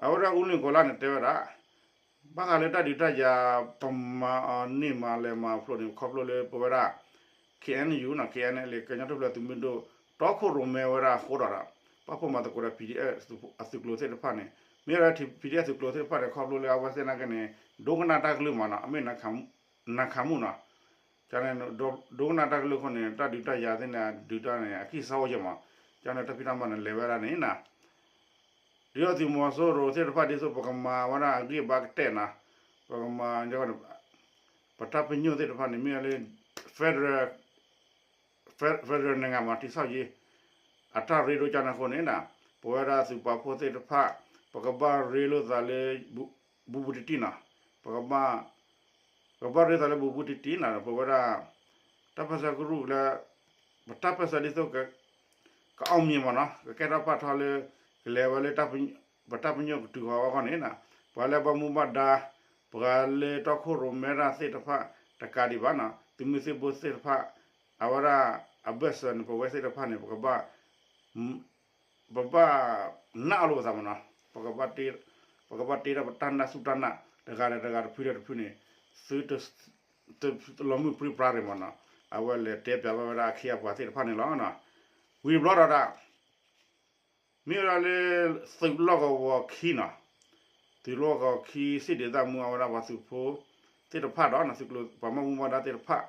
အဝဲဒၣ်အူလ့ၣ်ကီၤလါန့ၣ်တဲဝဲဒၣ် ဘၣ်ဃးလၢတၢ်ဒုးတၢ်ယၤ ပမၤအီၤန့ၢ်မးလဲၤမၤဖျိးန့ၣ် ခီဖျိလၢပဝဲဒၣ် ခ့ၣ်အဲၣ်ယူၣ်နီၤ ခ့ၣ်အဲၣ်ယူၣ် လၢကညီတဖျၢၣ်သုးမုၢ်ဒိၣ် တီခိၣ်ရိၣ်မဲဝဲဒၣ်အဃိဒီး ပာ်ဖှိၣ်မၤသကိးဒီး ပံၤဒံၣ်အဲၣ် အသုးကျိၤသ့ၣ်တဖၣ်န့ၣ် မ့ၢ်ဝဲဒၣ် ပံၤဒံၣ်အဲၣ် သုးကျိၤသ့ၣ်တဖၣ်န့ၣ် ခီဖျိလၢအဝဲသ့ၣ်နာ်က့န့ၣ် ဒိကနၣ်တၢ်ကလုၢ်မးနီၤ အမ့ၢ် နၤခးမူၣ်နီၤ ကန့ၣ် ဒိကနၣ်တၢ်ကလုၢ်အဃိန့ၣ် တၢ်ဒုးတၢ်ယၤသ့ၣ်န့ၣ် ဒုးတၢ်န့ၣ် အကံၢ်စၢ်အိၣ်ယဲၢ်မး, ကန့ၣ်တၢ်ဖံးတၢ်မၤန့ၣ် လဲၤဝဲဒၣ်န့ၣ်နီၤ, ဒုးအသုးမီၤစိရိၤသ့ၣ်တဖၣ်ဒ်သိး ပကမၤဝဲဒၣ်အဂံၢ်ဘါကတဲာ်နီၤ, ပကမၤ ပတၢ်ပညိၣ်သ့ၣ်တဖၣ်န့ၣ် မ့ၢ်လၢ federal federal နဂၤမး တံၤဆီၣ်ယ့ အတၢ်ရ့ဒိၣ်ကန့ၣ်အဃိန့ၣ်နီၤ, ပဝဲဒၣ်သုးပာ်ဖှိၣ်သ့ၣ်တဖၣ် ပကဘၣ်ရ့လိာ်သးလၢ ဘူးဘူးတံၢ်တံၢ်နီၤ, ပကဘၣ် ပကဘၣ်ရ့သးလၢဘူးဘူးတံၢ်တံၢ်နီၤ, ပဝဲဒၣ် တၢ်ပၢၢ်ဆၢကရူၢ်လၢ ပတၢ်ပၢၢ်ဆၢဒ်သိး ကအောင်မြင်မးနီၤ, ကကဲထီၣ်ပာ်ထီၣ်လၢ ကလဲၤဝဲလၢ ပတၢ်ပညိၣ်ကတုၤဃီၤအဂီၢ်န့ၣ်နီၤ, ပှၤလၢဘီမူဘၣ်ဒါ ပှၤလၢတီခိၣ်ရိၣ်မဲတၢ်သ့ၣ်တဖၣ်တကးဒံးဘၣ်နီၤ, သုးမုၢ်သံၣ်ဘိသ့ၣ်တဖၣ် အဝဲဒၣ်အဘၢၣ်စၢၤန့ၣ် ပဝဲသ့ၣ်တဖၣ်န့ၣ် ပကဘၣ် ပဘၣ်နာ်အီၤလိာ်ပသးမးနီၤ, ပကဘၣ်တ့ထီၣ်ပတၢ်နာ်ဆူၣ်တၢ်နာ် တဂၤဒီးတဂၤတဖုဒီးတဖုန့ၣ်, သု လီၤမုၢ်ပြံပြါရ့ၣ်မးနီၤ, အဝဲလဲၤတဲပျးဘၣ်ဝဲဒၣ်အခ့အပှၤသ့ၣ်တဖၣ်န့ၣ်လီၤ. ဝံၤတဘျီဒီးဒၣ် မ့ၢ်ဝဲဒၣ်လၢ သုးလီၢ်ကဝီၤခံနီၤ, သုးလီၢ်ကဝီၤခံ စ့ၣ်ဒ့သၣ်မူအဝဲဒၣ်ပှၤသုးဖိသ့ၣ်တဖၣ်ဒီး သုးကျိၤပှၤဘီမူဘၣ်ဒါသ့ၣ်တဖၣ်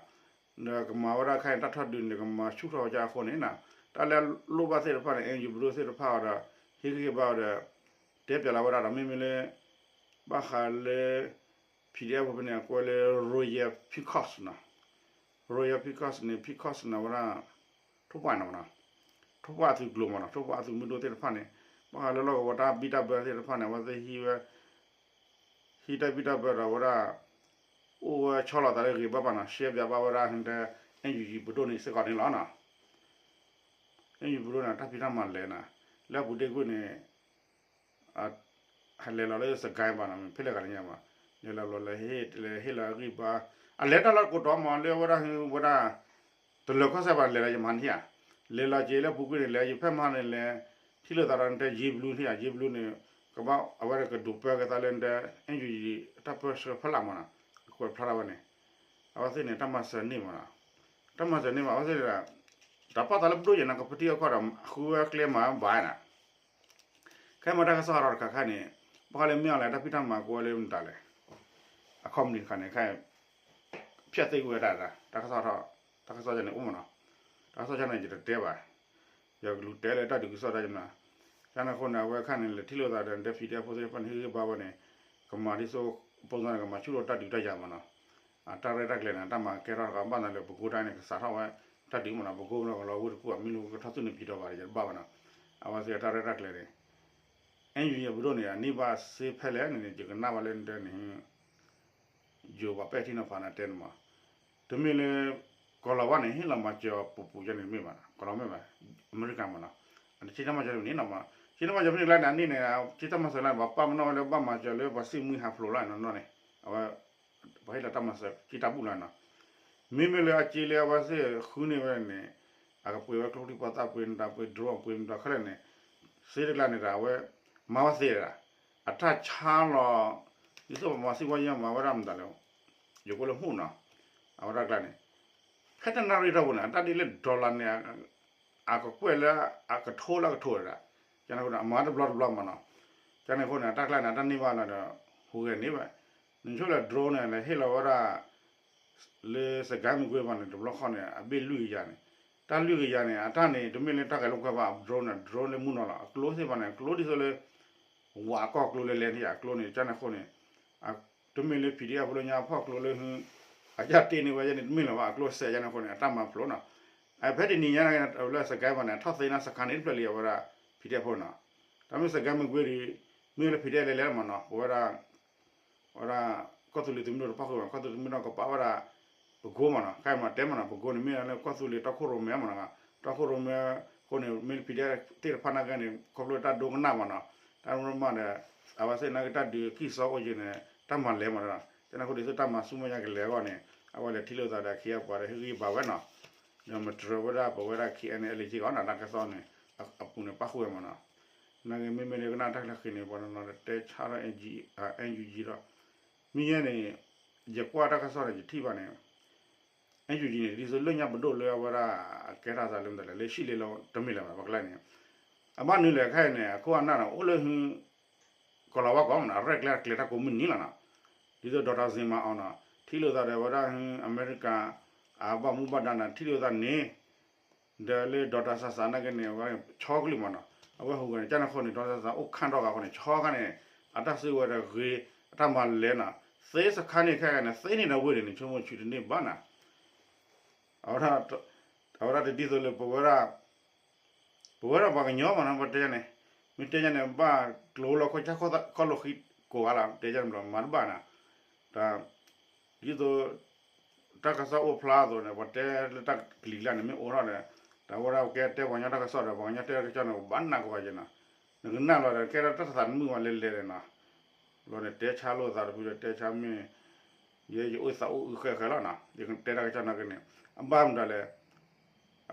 ဒီးကမၤဝဲဒၣ်ခဲအံၤတၢ်ထီၣ်ဒုးန့ၣ် ကမၤဆူၣ်ထီၣ်ဝဲဒၣ်အဃိန့ၣ်နီၤ, တၢ်လၢအလိၣ်ဘၣ်သ့ၣ်တဖၣ်န့ၣ် အဲၣ်ယူၣ်ပဒိၣ်သ့ၣ်တဖၣ်အီၤဒီး ဟ့ၣ်ဂံၢ်ဟ့ၣ်ဘါအီၤဒီး တဲပျးလီၤဝဲဒၣ်ဒီး မ့မ့ၢ်လၢ ဘၣ်ဃးလၢ PDF ဖဲန့ၣ် အကွဲးလၢ Royal Pickups နီၤ, Royal Pickups န့ၣ် Pickups န့ၣ်ဝဲဒၣ် ထိၣ်ပှၢ်န့ၣ်မးနီၤ, ထိၣ်ပှၢ်အသုးကျိၤမးနီၤ, ထိၣ်ပှၢ်အသုးမုၢ်ဒိၣ်သ့ၣ်တဖၣ်န့ၣ် ဘၣ်ဃးလၢလီၢ်ကဝီၤတၢ်ဘံၣ်တၢ်ဘၢသ့ၣ်တဖၣ်န့ၣ် အဝဲသ့ၣ်ဟံးဝဲ ဟံးတၢ်ဘံၣ်တၢ်ဘၢဒီးဝဲဒၣ် အိၣ်ဝဲဆီလီၤသးလၢဂ့ၤဘၣ်ဘၣ်နီၤ, ရှဲပၠးဘၣ်ဝဲဒၣ်ဟဲ အဲၣ်ယူၣ်ပဒိၣ်န့ၣ်စ့ၢ်ကီးန့ၣ်လီၤနီၤ, အဲၣ်ယူၣ်ပဒိၣ်န့ၣ် တၢ်ဖံးတၢ်မၤလဲၤနီၤ, လၢအပူၤဒ့ကွံာ်န့ၣ် လဲၤလီၤလၢစကဲဘၣ်နီၤ, ဖဲလဲၣ်ဂၤလၢညါဘၣ်, လဲၤလီၤဘျီလဲၤဟ့ၣ် လဲၤဟ့ၣ်လီၤအဂံၢ်ဘါ, အလဲၤတၢ်လီၢ်ကိးတီၤမး လၢဝဲဒၣ်ဟဲဝဲဒၣ် တလၢၤကီၢ်စဲၣ်ဘၣ် လဲၤလီၤယမၤန့ၣ်ဧါ, လဲၤလီၤက့ၤလၢပူၤကွံာ်န့ၣ် လဲၤယဖဲမဟါန့ၣ်လဲၤ ထံၣ်လိာ်သးဒီးနတဲယ့ဘျူးန့ၣ်ဧါ, ယ့ဘျူးန့ၣ် ကဘၣ်အဝဲဒၣ်ကဒိးပၢက့ၤသးလၢနတဲ အဲၣ်ယူၣ်ယံၤ တၢ်ပၢဆှၢဖီလာ်မးနီၤ, အကွဲးဖျါထီၣ်ဝဲန့ၣ်, အဝဲသ့ၣ်န့ၣ် တၢ်မၤစၢၤန့ၢ်မးနီၤ, တၢ်မၤစၢၤန့ၢ်မး အဝဲသ့ၣ် တၢ်ပာ်သးလၢပဒိၣ်ယဲၢ်နီၤ ကပထံအီၣ်ကီၢ်ဒီး ဃုဝဲကျဲမၤဘၣ်နီၤ ခဲမ့ၢ်တၢ်ကစီၣ်ဟးထီၣ်တခါခါန့ၣ် ဘၣ်ဃးလၢမ့ၢ်အီၤလဲၣ် တၢ်ဖံးတၢ်မၤကွဲးလၢမတၤလဲၣ်, အခီပနံၣ်တခါန့ၣ် ခဲ ဖျက်သိမ်းဝဲဒၣ် တၢ်ကစီၣ်ထီၣ် တၢ်ကစီၣ်န့ၣ်အိၣ်မးနီၤ, တၢ်ကစီၣ်န့ၣ် ယတတဲဘၣ်, ယကလူၤတဲလၢတၢ်ဒုးကစီၣ်တၢ်ယမၤ, တၢ်န့ၣ်အဃိန့ၣ် အဝဲခါန့ၣ် လဲၤထံၣ်လိာ်သးဒီး နတဲ PDF ဖိသ့ၣ်တဖၣ်န့ၣ် ဟ့ၣ်ဂံၢ်ဘါဝဲန့ၣ် ကမၤဒ်သိး ပိစါန့ၣ် ကမၤဆူၣ်ထီၣ်တၢ်ဒုးတၢ်ယၤမးနီၤ, အတၢ်ရဲၣ်တၢ်ကျဲၤန့ၣ် တၢ်မၤကဲထီၣ်တခါဘၣ်သးလၢပကိးတၢ်န့ၣ် ကစးထီၣ်ဝဲ တၢ်ဒုးမးနီၤ ပကိးမးနီၤ ကလီၤဝ့ၢ်တကူၣ် မ့ၢ်လူကထီၣ်သူၣ်န့ၣ်ဖံးထီၣ်ဘၣ်ဒီး ယတဘၣ်ဘၣ်နီၤ, အဝဲသ့ၣ်တၢ်ရဲၣ်တၢ်ကျဲၤန့ၣ် အဲၣ်ယူၣ်ယံၤပဒိၣ်န့ၣ် အန့ၢ်ဘၣ်စ့ဖဲလဲၣ်န့ၣ် ယကနၣ်ဘၣ်လၢနတဲန့ၣ် ယိၤပှၤပဲာ်ထံနီၤဖးနၤတဲန့ၣ်မး, တမ့ၢ်လၢ ကီၤလီၤဝါန့ၣ် ဟ့ၣ်လီၤမၤစၢၤပူၤပူၤယဲန့ၣ်တမ့ၢ်ဘၣ်, ကီၤလီၤမ့ၢ်ဘၣ်, အမဲရကၤမးနီၤ, အတဆ့တၢ်မၤစၢၤတမ့ၢ်န့ၣ်နီၤမး, ဆ့တၢ်မၤစၢၤဖဲန့ၣ်ကျါန့ၣ် အန့ၣ်န့ၣ် ဆ့တၢ်မၤစၢၤလၢန့ၣ် ပှၤပာ်ပနီၣ်ဝဲလၢဘၣ်မၤစၢၤလၢပှၤစံၣ်မှံဟးဖျိးလီၤနီၤန့ၣ်, အဝဲ ပှၤဟ့ၣ်လီၤတၢ်မၤစၢၤ ဆ့တၢ်ဘူၣ်လီၤနီၤ, မ့မ့ၢ်လၢအစ့လၢအဝဲသ့ၣ်ဃုန့ၢ်ဝဲန့ၣ် အကပှ့ၤဝဲကျိချံပှၤသၣ်ပှ့ၤနတၢ်ပှ့ၤ drone ပှ့ၤမတၤခဲလၢာ်န့ၣ် စ့တကျါန့ၣ်ဒီး အဝဲ မၤဝဲသ့ဒၣ် အတၢ်ဆါလီၤ ဒ်သိးပမၤစံၣ်ဝဲယဲၢ်မၤဝဲဒၣ်မတၤလဲၣ် ယိၤကိးလၢဟူၣ်နီၤ အဝဲဒၣ်ကျါန့ၣ် ဖဲတနၣ်ရံၣ်ထီၣ်ပူၤန့ၣ် အတၢ်ဒ်လၢ dollar န့ၣ် အကကွဲၢ်လၢအကထိလၢအကထိဒၣ် ကန့ၣ်အဃိန့ၣ် အမၤတဘျီတဘျီမးနီၤ ကန့ၣ်အဃိန့ၣ် အတၢ်ကျါန့ၣ် အတၢ်န့ၢ်ဘၣ်လီၤဒီး ဟူးဂဲၤန့ၢ်ဘၣ် နဆိလၢ drone န့ၣ် လဲၤဟ့ၣ်လီၤဝဲဒၣ် လၢစကဲမကွ့ၤပှၤန့ၣ် တဘျီဃီန့ၣ် အဘ့ၣ်လွံၢ်ကယၤန့ၣ် တၢ်လွံၢ်ကယၤန့ၣ် အတၢ်န့ၣ် တမ့ၢ်လၢတၢ်ဂဲၤလိာ်ကွဲဘၣ် drone န့ၣ် drone လၢမုၢ်နီၤလီၤ အကျိသ့ၣ်တဖၣ်န့ၣ် အကျိဒ်သိးလၢ ဝးကီၢ်ကျိလၢလဲၤန့ၣ် အကျိန့ၣ် ကန့ၣ်အဃိန့ၣ် တမ့ၢ်လၢ PDF ဖိလၢညါဖီၣ်ကျိလၢ အယၢ်တ့န့ၢ်ဝဲယဲန့ၣ် တမ့ၢ်လၢၤဘၣ် အကျိစဲးကန့ၣ်အဃိန့ၣ် အတၢ်မၤဖျိနီၤ ဖဲတနံၤညါန့ၣ် လၢစကဲပှၤန့ၣ် ထီၣ်သ့န့ၣ် စခါန့ၣ်တဖျၢၣ်လံအဝဲဒၣ် PDF ဖိနီၤ တၢ်မ့ၢ်စကဲမကွ့ၤဒီး မ့ၢ်လၢ PDF လဲၤလဲၤမးနီၤ ပဝဲဒၣ် ဝဲဒၣ် ကီၢ်သူလ့ၤသုးမုၢ်ဒိၣ်တဖၣ်ဃုာ်ဘၣ် ကီၢ်သူလ့ၤသုးမုၢ်ဒိၣ်ကပာ်ဝဲဒၣ် ပကိမးနီၤ ခဲအံၤမးတဲမးနီၤ ပကိန့ၣ်မ့ၢ်လၢကီၢ်သူလ့ၤတီခိၣ်ရိၣ်မဲမးနီၤ တီခိၣ်ရိၣ်မဲ ခိ အဃိန့ၣ် မ့ၢ် ပီၣ်ဒဲၣ် သ့ၣ်တဖၣ်နာ်က့န့ၣ် ခီဖျိတၢ်ဒိကနၣ်မးနီၤ, တၢ်ရမၢဒီး အဝဲသ့ၣ်နာ်က့တၢ်ဒုးကံၢ်စီအိၣ်က့ၤန့ၣ် တၢ်မၤလဲၤမးနီၤ, ကန့ၣ်အဃိဒ်သိးတၢ်မၤဆူမဲာ်ညါကလဲၤအဂီၢ်န့ၣ် အဝဲလဲၤထံၣ်လိာ်သးဒီး ခံအပှၤဒီးဟ့ၣ်ဂံၢ်ဘါဝဲနီၤ, ဒီးမတြၢၤဝဲဒၣ်ပဝဲဒၣ် ခ့ၣ်အဲၣ်အဲၣ်လၢက့ဂီၤနီၤ တၢ်ကစီၣ်န့ၣ် အပူၤန့ၣ်ပၣ်ဃုာ်ဝဲမးနီၤ, နာ်က့မ့မ့ၢ်လၢကနၣ်တၢ်ကျဲဃ့န့ၣ် ပှၤနီၤနီၤတဲဆါထီၣ် အဲၣ်ယူၣ်ကၠံဒီး မ့ၢ်ယဲန့ၣ် ယကွၢ်တၢ်ကစီၣ်န့ၣ် ယထံၣ်ဘၣ်န့ၣ် အဲၣ်ယူၣ်ကၠံန့ၣ် ဒ်သိးလၢညါပဒိၣ်လၢအဝဲဒၣ် အကဲထီၣ်သးလၢမတၤလဲၣ် လၢဟံၣ်လ့လီၤတမ့ၢ်လၢၤဘၣ် ပကျဲန့ၣ် အဘၣ်နုၤလဲၣ်ခဲအံၤန့ၣ် အခိၣ်အနၢ်န့ၣ် အိၣ်လၢဟု ကီၤလၤဝါကီၢ်မးနီၤ ရဲၣ်ကျဲၤတၢ်ကျဲၤတၢ်ကိးမုၢ်နံၤလီၤနီၤ, ဒ်သိး ဒီးတၢ်စ့မၤအီၤနီၤ ထံၣ်လိာ်သးဒီးဝဲဒၣ်ဟု အမဲရကၤ အဘၣ်မူဘၣ်ဒါနီၤ ထံၣ်လိာ်သးန့ၣ် ဒီးလၢ ဒီးတၢ်စၤစၤနာ်က့န့ၣ် အဝဲဆီကလုၢ်မးနီၤ အဝဲဟူးဂဲၤန့ၣ် ကန့ၣ်အဃိန့ၣ် ဒီးတၢ်စၤစၤအိၣ်ခါထီၣ်ဂၤအဃိန့ၣ် ဆီခါန့ၣ် အတၢ်စုကဝဲၤဒီးဂ့ၤ အတၢ်မၤလဲၤနီၤ သ့စခါန့ၣ်ခဲအံၤန့ၣ် သ့န့ၢ်ဒီးဝ့ၢ်န့ၣ် ဆိကမိၣ်ဆူၣ်တန့ၢ်ဘၣ်နီၤ အဝဲဒၣ်တဒ်သိးလၢပဝဲဒၣ် ပဝဲဒၣ်ပှၤကညီမးနီၤ ပတဲန့ၣ် မ့ၢ်တဲန့ၣ် ဘၣ်ကျိၤလီၤခီၣ်ဆၣ်ခီၣ်လိာ်ဃံကိးဂၤလီၤ တဲန့ၣ်ဘျီ မၤတဘၣ်နီၤ တၢ် ဒ်သိး တၢ်ကစီၣ်အိၣ်ဖျါအသိးန့ၣ် ပှၤတဲလၢတၢ်ကလံၤကျါန့ၣ် မ့ၢ်အိၣ်ထီၣ်ဒီး တၢ်ဝဲဒၣ်ကဲတဲပှၤကညီတၢ်ကစီၣ်ဒီး ပှၤကညီတဲတၢ်ကစီၣ်န့ၣ် ပဘၣ်နၢ်ကီးက့ၤနီၤ နကနၣ်လီၤဒီး ကဲထီၣ်တၢ်သးတမုာ်ဝဲလဲၤလဲၤဒီးနီၤ ဘျီန့ၣ် တဲဆါလိာ်သးတဖုဒီး တဲဆါမ့ၢ် ယဲယအိၣ်သးအိၣ်အုးဃဲဃဲလီၤနီၤ ယကတဲတၢ်ကစီၣ်နာ်က့န့ၣ် အဘၣ်မတၤလဲၣ်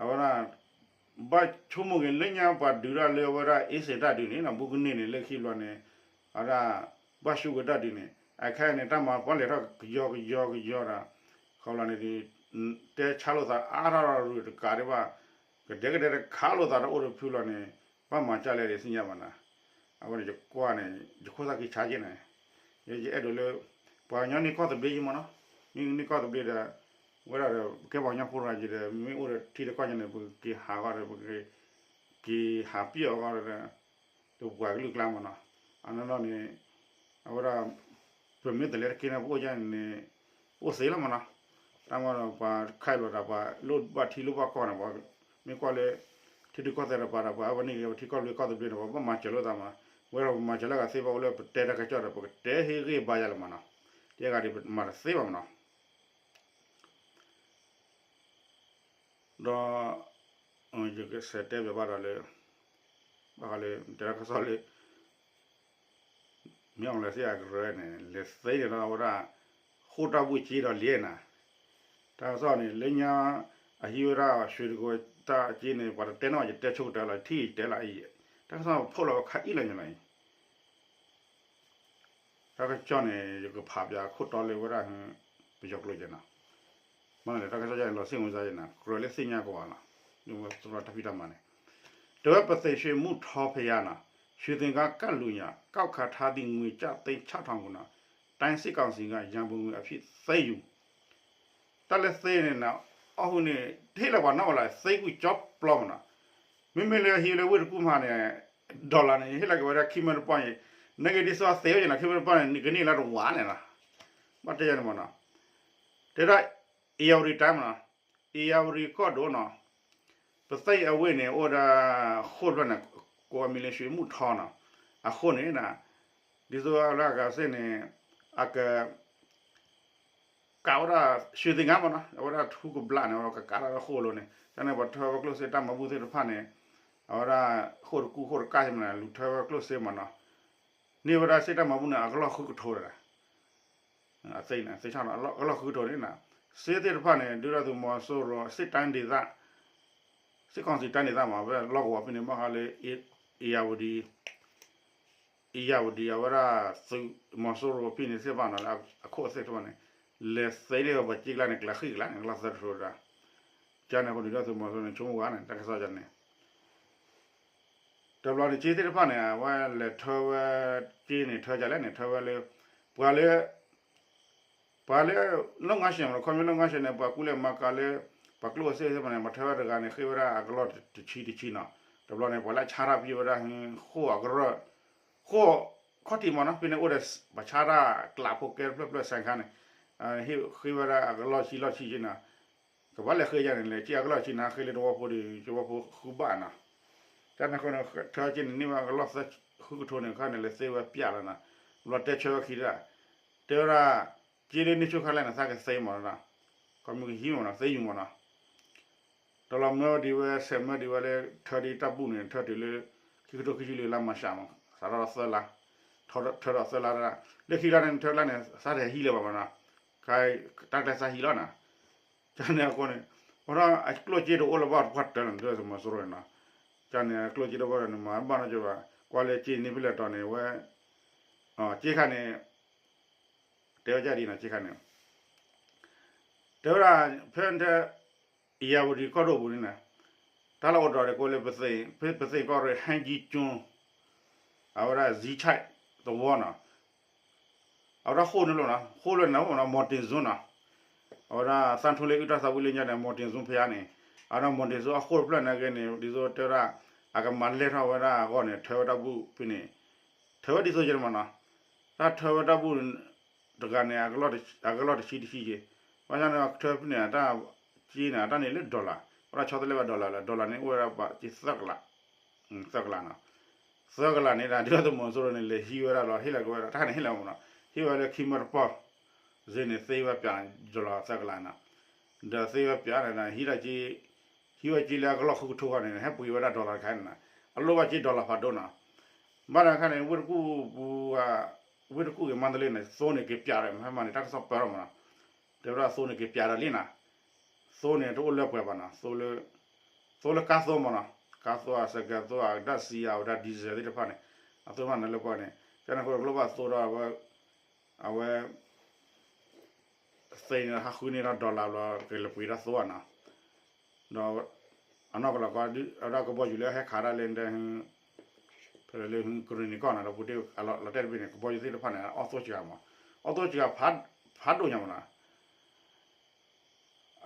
အဝဲဒၣ် ဘၣ်ဆိကမိၣ်က့ၤလၢညါပှၤဒုးတၢ်လၢအဝဲဒၣ် အ့စ့ၣ်တၢ်ဒုးန့ၣ်နီၤ ဘူးကန့ၢ်န့ၣ် လၢခံဘျီန့ၣ် အဝဲဒၣ် ဘၣ်ဆူက့ၤတၢ်ဒုးန့ၣ် အခဲအံၤန့ၣ် တၢ်မၤပှၤလဲၤထီၣ်ကယီကယီကယီဒီး ခီလီၤန့ၣ် တဲဆါလိာ်သးအါထီၣ်ရူၢ်တကးဒံးဘၣ် ကဒဲကဒဲတခါလိာ်သးတအိၣ်တဖုလီၤန့ၣ် ဘၣ်မၤကၢ်လဲၣ်ဒ်သ့ၣ်ညါဘၣ်နၤ အဝဲန့ၣ်ယကွၢ်န့ၣ် ယခိၣ်သၣ်ခံဆါက့ၤန့ၣ် ယအဲၣ်ဒိးလၢ ပှၤကညီန့ၢ်ကီၢ်သဘျ့ယံမးနီၤ မ့ၢ်န့ၢ်ကီၢ်သဘျ့ဒီး ဝဲဒၣ်ဒီး ပကဲပှၤကညီဖိတဂၤယံဒီး မ့ၢ်အိၣ်ဒီးထံတကီၢ်ညါန့ၣ် ပက့ၤဟးဂီၤဒီး ပက့ၤဟးပျီၢ်အဂီၢ်ဒီး တပှၤကလုာ်ကျါမးနီၤ အနီၢ်နီၢ်န့ၣ် အဝဲဒၣ် ပမ့ၢ်တလဲၤတက့ၢ်န့ၣ် ပအိၣ်ယါန့ၣ် အိၣ်သ့လီၤမးနီၤ တၢ်မ့ၢ်ဒီးပှၤခါအံၤလီၤဒီး ပှၤလိၣ်ဘၣ်ထံလိၣ်ဘၣ်ကီၢ်န့ၣ် ပှၤမ့ၢ်ကွၢ်လၢ ထံဒုးကီၢ်သဲးတပၤဒီး ပှၤအဝဲန့ၣ်ဂ့ၤ ပထံကီၢ်တဘ့ၣ်ကီၢ်သဘျ့န့ၣ် ပှၤဘၣ်မၤစၢၤလိာ်သးမး ဝဲဒၣ်ပမၤစၢၤလၢအဂၤသ့ဘၣ်အိၣ်လၢပတဲတၢ်ကစီၣ်ဒီး ပကတဲဟ့ၣ်ဂံၢ်ဘါယၤလီၤမးနီၤ တဲအဂၤဒ်ပမၤတသ့ဘၣ်မးနီၤ ဒီး ယကစံးတဲဘၣ်ဘၣ်ဒီးလၢ ဘၣ်ဃးလၢ တဲတၢ်ကစီၣ်လၢ မ့ၢ်အီၤလဲၤသ့ၣ်အကရၢန့ၣ် လဲၤသ့န့ၣ်ဒီးဝဲဒၣ် ဃိၣ်တၢ်ဘူၣ်က့ဒီးလံနၤ တၢ်ကစီၣ်န့ၣ် လၢညါ အဟံးဝဲဒၣ် ရွှေတံခွန် တၢ်က့န့ၣ် ပှၤတတဲနီၣ် ယတဲဆိကတၢၢ်လီၤ ထံၣ်ယတဲလီၤအံၤ တၢ်ကစီၣ်ဖီၣ်လီၤခါအံၤလီၤညီလီၤအံၤ တၢ်ကစီၣ်န့ၣ် ယကဖးပၠးခိၣ်တီလၢဝဲဒၣ် ပယီၤကျိာ်ယဲနီၤ, မ့ၢ်လၢတၢ်ကစီၣ်ယဲန့ၣ် လီၤဆ့ၣ်ဝဲစါယဲနီၤ, ကြၢးလၢသ့ၣ်ညါကဝီၤနီၤ, သရၣ်တၢ်ဖံးတၢ်မၤန့ၣ်, တဲဝဲ ပသိမ်ရွှေမုၢ်ထီဖဲယါနီၤ, ရွှေသင်္ကားကပ်လူၤညါ ကောက်ခံထားသည့် ငွေကျပ်သိန်းခြောက်ထောင်ကို တိုင်းစစ်ကောင်စီက ရန်ပုံငွေအဖြစ်သိမ်းယူ တၢ်လၢသ့န့ၣ်နီၤ, အီၣ်ဟူးန့ၣ် တဟ့ၣ်လၢပှၤနီတဂၤလၢၤ သ့ကွံာ်ကၠီပျီမးနီၤ, မ့မ့ၢ်လၢဟံးလၢဝ့ၢ်တကူၣ်မးန့ၣ် dollar န့ၣ် ဟ့ၣ်လီၤက့ၤဝဲဒၣ်ခံမၢတပီၢ်န့ၣ်, နက့ၤဒ်သိးသ့ဝဲန့ၣ် ခံမၢတပီၢ်န့ၣ် ကန့ၢ်လၢတဝာ်န့ၣ်နီၤ, ဘၣ်တဲယၤန့ၣ်မးနီၤ, တဲဒၣ် ဧရာဝတီတိုင်းမးနီၤ, ဧရာဝတီကီၢ်ဒိၣ်နီၤ, ပသိမ်အဝ့ၢ်န့ၣ် အိၣ်ဝဲဒၣ်ဃိၣ်တဖျၢၣ်န့ၣ် ကိးအမံၤလၢရွှေမုၢ်ထီနီၤ, အဃိန့ၣ် ဒ်သိးအလၢအဂၤစ့ၢ်န့ၣ် အက ကးဝဲဒၣ် ရွှေသင်္ကားမးနီၤ, အဝဲဒၣ်ထူကဘျးန့ၣ် ကကးတၢ်လၢဃိၣ်လိၤန့ၣ်, တၢ်န့ၣ်ပှၤထၢဝဲကျိၣ်စ့တၢ်မၤဘူၣ်သ့ၣ်တဖၣ်န့ၣ်, အဝဲဒၣ်ဃိၣ်တကူၣ်ဃိၣ်တကၢ်မးနီၤ လူၤထၢဝဲကျိၣ်စ့မးနီၤ, န့ၢ်ဝဲဒၣ်စ့တၢ်မၤဘူၣ်န့ၣ် အကလီၢ်ဃုကထိဒီး အသ့န့ၣ် သ့ဆၣ်နီၤ အကလီၢ်ဃုကထိန့ၣ်နီၤ, စ့သ့ၣ်တဖၣ်န့ၣ် ဒုၣ်ဒါသုးမီၤစိရိၤ စစ်တိုင်းဒေသ စစ်ကောင်စီတိုင်းဒေသမး ဝဲလီၢ်ကဝီၤဖဲန့ၣ် ဘၣ်ဃးလၢ ဧရာဝတီ ဧရာဝတီ အဝဲဒၣ်သုးမီၤစိရိၤဖဲန့ၣ်သ့ၣ်တဖၣ်နီၤ လၢအခိၣ်အသ့ၣ်တဖၣ်န့ၣ် လဲၤသ့ဒၣ်ပှၤစ့ကျါန့ၣ် ကျးဃံၣ်ကျါန့ၣ် လီၢ်သၢတထိတၢ်, ကန့ၣ်အဃိန့ၣ် ဒုၣ်ဒါသုးမီၤစိရိၤန့ၣ် ဆိကမိၣ်ဝဲန့ၣ် တၢ်ကစီၣ်န့ၣ် တဘျီန့ၣ် စ့သ့ၣ်တဖၣ်န့ၣ် အဝဲလဲၤထၢဝဲ စ့န့ၣ် ထၢကလဲၣ်န့ၣ် ထၢဝဲလၢ ပှၤလၢ ပှၤလၢ လုပ်ငန်းရှင်မးနီၤ ခီဖျိလုပ်ငန်းရှင်န့ၣ် ပှၤကူလဲၤမၤကၤလၢ ပှၤကျိၣ်စ့သ့ၣ်တဖၣ်န့ၣ် မၤထၢဝဲတဂၤန့ၣ် ဃ့ဝဲဒၣ်အကလီၢ်တဆံတဆံနီၤ, တဘျီန့ၣ် ပှၤလၢအဆါတၢ်ဖဲဝဲဒၣ် ဃိၣ်အကရၢၢ် ဃိၣ်ခီၣ်ထံးမးနီၤ ဖဲန့ၣ်အိၣ်ဒီး ပှၤဆါတၢ်ကျးဖိကဲတဖျၢၣ်ဖျၢၣ် ဆိုင်ခန်းန့ၣ် ဟ့ၣ်ဃ့ဝဲဒၣ်အကလီၢ်ဆံလီၢ်ဆံက့နီၤ ကဘၣ်လဲၤဃ့ယါန့ၣ် လဲၤက့အကလီၢ်ဆံနၤ ဃ့လၢသဝီဖိဒီး သဝီဖိဃုဘၣ်နီၤ, တၢ်န့ၣ်အဃိန့ၣ် ထၢက့န့ၣ် န့ၢ်ဝဲအကလီၢ်သၢဃုကထိန့ၣ် ခါန့ၣ်လဲၤသ့ဝဲပျဲလီၤနီၤ, ဘျီတဲဆၢဝဲခံဒၣ်, တဲဝဲဒၣ် က့လၢန့ၢ်ဆူၣ်ခါလဲၣ်န့ၣ် သးကသ့မးနီၤ, ခီမ့ၢ်ကဟံးမးနီၤ သ့ယူၤမးနီၤ, တလီၤမၢဝဲဒံးဝဲ ဆဲးမၢဒံးဝဲလၢ ထၢဒံးတၢ်ဘူၣ်န့ၣ် ထၢတုၤလၢ ခံကထိခံဆံလွံၢ်လါမၤရှးမး စးထီၣ်သၢလါ, ထၢထီၣ်သၢလါ, လၢခံလါန့ၣ် ထၢလါန့ၣ် စးတဟဲဟံးလၢၤဘၣ်မးနီၤ, တၢ်ကျဲစးဟံးလီၤနီၤ, ကန့ၣ်အဃိန့ၣ် အဝဲဒၣ်အကျိၣ်စ့တအိၣ်လၢၤဘၣ်တပှၢ်တၢၢ်လီၤ ဒုၣ်ဒါသုးမီၤစိရိၤန့ၣ်နီၤ, ကန့ၣ်အကျိၣ်စ့တအိၣ်လၢၤန့ၣ် မၤဘၣ်နီတစဲးဘၣ်, ကွၢ်လၢစ့န့ၣ်ဖဲလဲၣ်တီၤန့ၣ် ဝဲ စ့ခါန့ၣ် တဲဝဲဒ်အံၤနီၤ စ့ခါန့ၣ် တဲဝဲဒၣ် ဖဲ အံၤဝတံၤကီၢ်ဒိၣ်ပူၤန့ၣ်နီၤ, တၢ်လၢအိၣ်ဒီးဒ်ကိးလၢ ပသ့ၣ်ကီၢ်ရ့ၣ် ဟဲကံကၠိ အဝဲဒၣ် ဇံဆဲးသဝီနီၤ, အဝဲဒၣ်ဃိၣ်န့ၣ်လီၤနီၤ, ဃိၣ်လၢန့ၣ် မီၤတ့ၣ်စူနီၤ, အဝဲဒၣ်သးထူလၢအုၣ်တၢ်သးဝံၣ်လၢညါန့ၣ် မီၤတ့ၣ်စူဖဲအါန့ၣ်, အဝဲဒၣ်မီၤတ့ၣ်စူအဃိၣ်တဖျၢၣ်န့ၣ်က့န့ၣ် ဒ်သိးတဲဝဲဒၣ် အကမၤလဲၢ်ထီၣ်ဝဲဒၣ်အဂီၢ်န့ၣ် ထၢဝဲတၢ်ဘူၣ်ဖဲန့ၣ်, ထၢဝဲဒ်သိးယဲန့ၣ်မးနီၤ, တၢ်ထၢဝဲတၢ်ဘူၣ် တဂၤန့ၣ် အကလီၢ်တဆံတဆံက့, ဘၣ်ဆၣ်န့ၣ် ထၢဖဲန့ၣ် အတၢ်က့န့ၣ် အတၢ်န့ၣ်လၢ dollar, ဝဲဒၣ်ဆီတလဲဘၣ် dollar လၢ dollar န့ၣ် အိၣ်ဝဲဒၣ်ဘၣ်က့သၢကလး, သၢကလးနီၤ, သၢကလးန့ၣ် ဒုၣ်ဒါသုးမီၤစိရိၤန့ၣ် လဲၤဟံးဝဲဒၣ်လီၤ ဟ့ၣ်လီၤက့ၤဝဲဒၣ် တၢ်ခါန့ၣ်ဟ့ၣ်လီၤမးနီၤ, ဟ့ၣ်ဝဲလၢခံမၢတပီၢ် စ့န့ၣ် သ့ဝဲပၠး dollar သၢကလးနီၤ, ဒီးသ့ဝဲပၠးန့ၣ် ဟံးဒၣ်က့ ဟံးဝဲက့လၢအကလီၢ်ဃုကထိဂီၢ်န့ၣ် ဟဲပှ့ၤဝဲဒၣ် dollar တခါန့ၣ်နီၤ, အလိၣ်ဘၣ်က့ dollar ဖးဒိၣ်နီၤ, ဘၣ်တခါန့ၣ် ဝ့ၢ်တကူၣ်ပူၤ ဝ့ၢ်တကူၣ်က့ၤမါတလ့န့ၣ် သိန့ၣ်က့ၤပၠးဒီး မဟဲမၤန့ၣ် တၢ်ကစီၣ်ပၢထီၣ်မးနီၤ, တဲဝဲဒၣ်သိန့ၣ်က့ၤပၠးဒီးလံနီၤ, သိန့ၣ်တအိၣ်လၢပှဲၤဘၣ်နီၤ, သိလၢကါသိမးနီၤ, ကါသိဧါ စဲးကဲးသိဧါ ဒၣ်စံဧါ ဝဲဒၣ် diesel သ့ၣ်တဖၣ်န့ၣ် အသိမးနီၤလၢပှဲၤန့ၣ်, ကန့ၣ်အဃိ ကလိၣ်ဘၣ်သိဒီး အဝဲ သ့န့ၣ် ဟးဃုန့ၢ်ဒီး dollar ဘျီ ကလဲၤပှ့ၤတၢ်သိဧါနီၤ, ဒီး အနီၢ်ကလီၤကီ အဝဲဒၣ်ကဘီယူၤလၢဟဲခးတၢ်လၢဒဲ ဖဲလၢ ကရ့ၣ်နံၤကီၢ်နီၤ ဒီးပူၤတ့ၢ်လီၤတဲာ်တဘ့ၣ်န့ၣ် ကဘီယူၤသ့ၣ်တဖၣ်န့ၣ် အီၣ်သိစှၤမး, အီၣ်သိစှၤ ဖးဒိၣ်ညါမးနီၤ,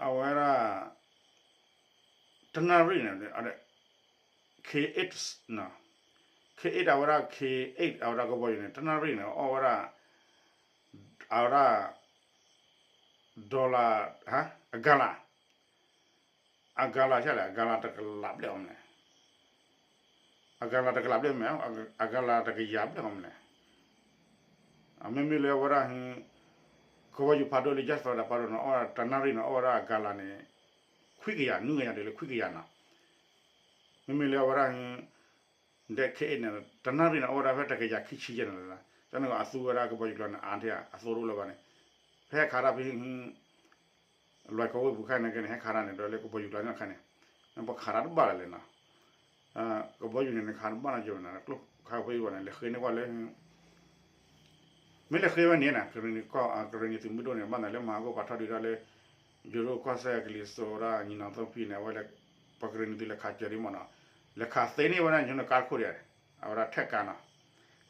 အဝဲဒၣ် တနၣ်ရံၣ်န့ၣ် K eight နီၤ, K eight အဝဲဒၣ် K eight အဝဲဒၣ်ကဘီယူၤန့ၣ် တနၣ်ရံၣ်န့ၣ် အီၣ်ဝဲဒၣ် အဝဲဒၣ် dollar ဟါ အဂၤလၢ်, အဂၤလၢ်ဆဲလဲၣ် အဂၤလၢ်တကလးဘျဲၣ်အီၤမးန့ၣ်, အဂၤလၢ်တကလးဘျဲၣ်မး, အဂၤလၢ်တကယၤဘျဲၣ်အီၤမးန့ၣ်, မ့မ့ၢ်လၢအဝဲဒၣ် ကဘီယူၤဖးဒိၣ်လၢ jet fighter ဖးဒိၣ်န့ၣ် အီၣ်ဝဲဒၣ်တနၣ်ရံၣ်န့ၣ် အီၣ်ဝဲဒၣ်အဂၤလၢ်န့ၣ် ခွံကယၤ နွံကယၤတုၤလၢခွံကယၤနီၤ, မ့မ့ၢ်လၢအဝဲဒၣ် ဒဲး K eight န့ၣ် တနၣ်ရံၣ်န့ၣ် အီၣ်ဝဲဒၣ်ဖဲတကယၤခံဆံယဲၢ်န့ၣ်လီၤ, တၢ်န့ၣ်အသူဝဲဒၣ်ကဘီယူၤကျီန့ၣ် အါထဲ အသိတအိၣ်လၢၤဘၣ်န့ၣ်, ဖဲခးတၢ်ဖဲ လွဲၢ်ကီဝ့ၢ်ပူၤခါန့ၣ်က့န့ၣ် ဟဲခးတၢ်န့ၣ် ဒီးလၢကဘီယူၤကျီန့ၣ်ခါန့ၣ်, ပခးတၢ်တဘၣ်လၢၤလဲၣ်နီၤ, ကဘီယူၤန့ၣ် နခးတဘၣ်နီတစဲးဘၣ်နီၤ ကျိခါဖဲအံၤဘၣ်န့ၣ် လဲၤဃ့န့ၢ်ကွၢ်လၢ မ့ၢ်လဲၤဃ့ဝဲန့ၣ်နီၤ ကရ့ၣ်နံၤကီၢ် ကရ့ၣ်နံၤသုးမုၢ်ဒိၣ်န့ၣ် ဘၣ်သးလၢမၤဟးဂီၤပာ်ထီၣ်ဒုးတၢ်လၢ ယိၤဒိၣ်ကီၢ်စဲၣ်ကလံၤစိးဝဲဒၣ် ညီနောင်သုံးဖီၣ်န့ၣ် အဝဲလဲၤ ပှၤကရ့ၣ်နံၤသုးလဲၤခးစၢၤဒံးမးနီၤ, လဲၤခးသ့န့ၢ်ဝဲဒၣ် ညီနုၢ်ကါတခိၣ်ဒံး, အဝဲဒၣ်ထဲးကါနီၤ,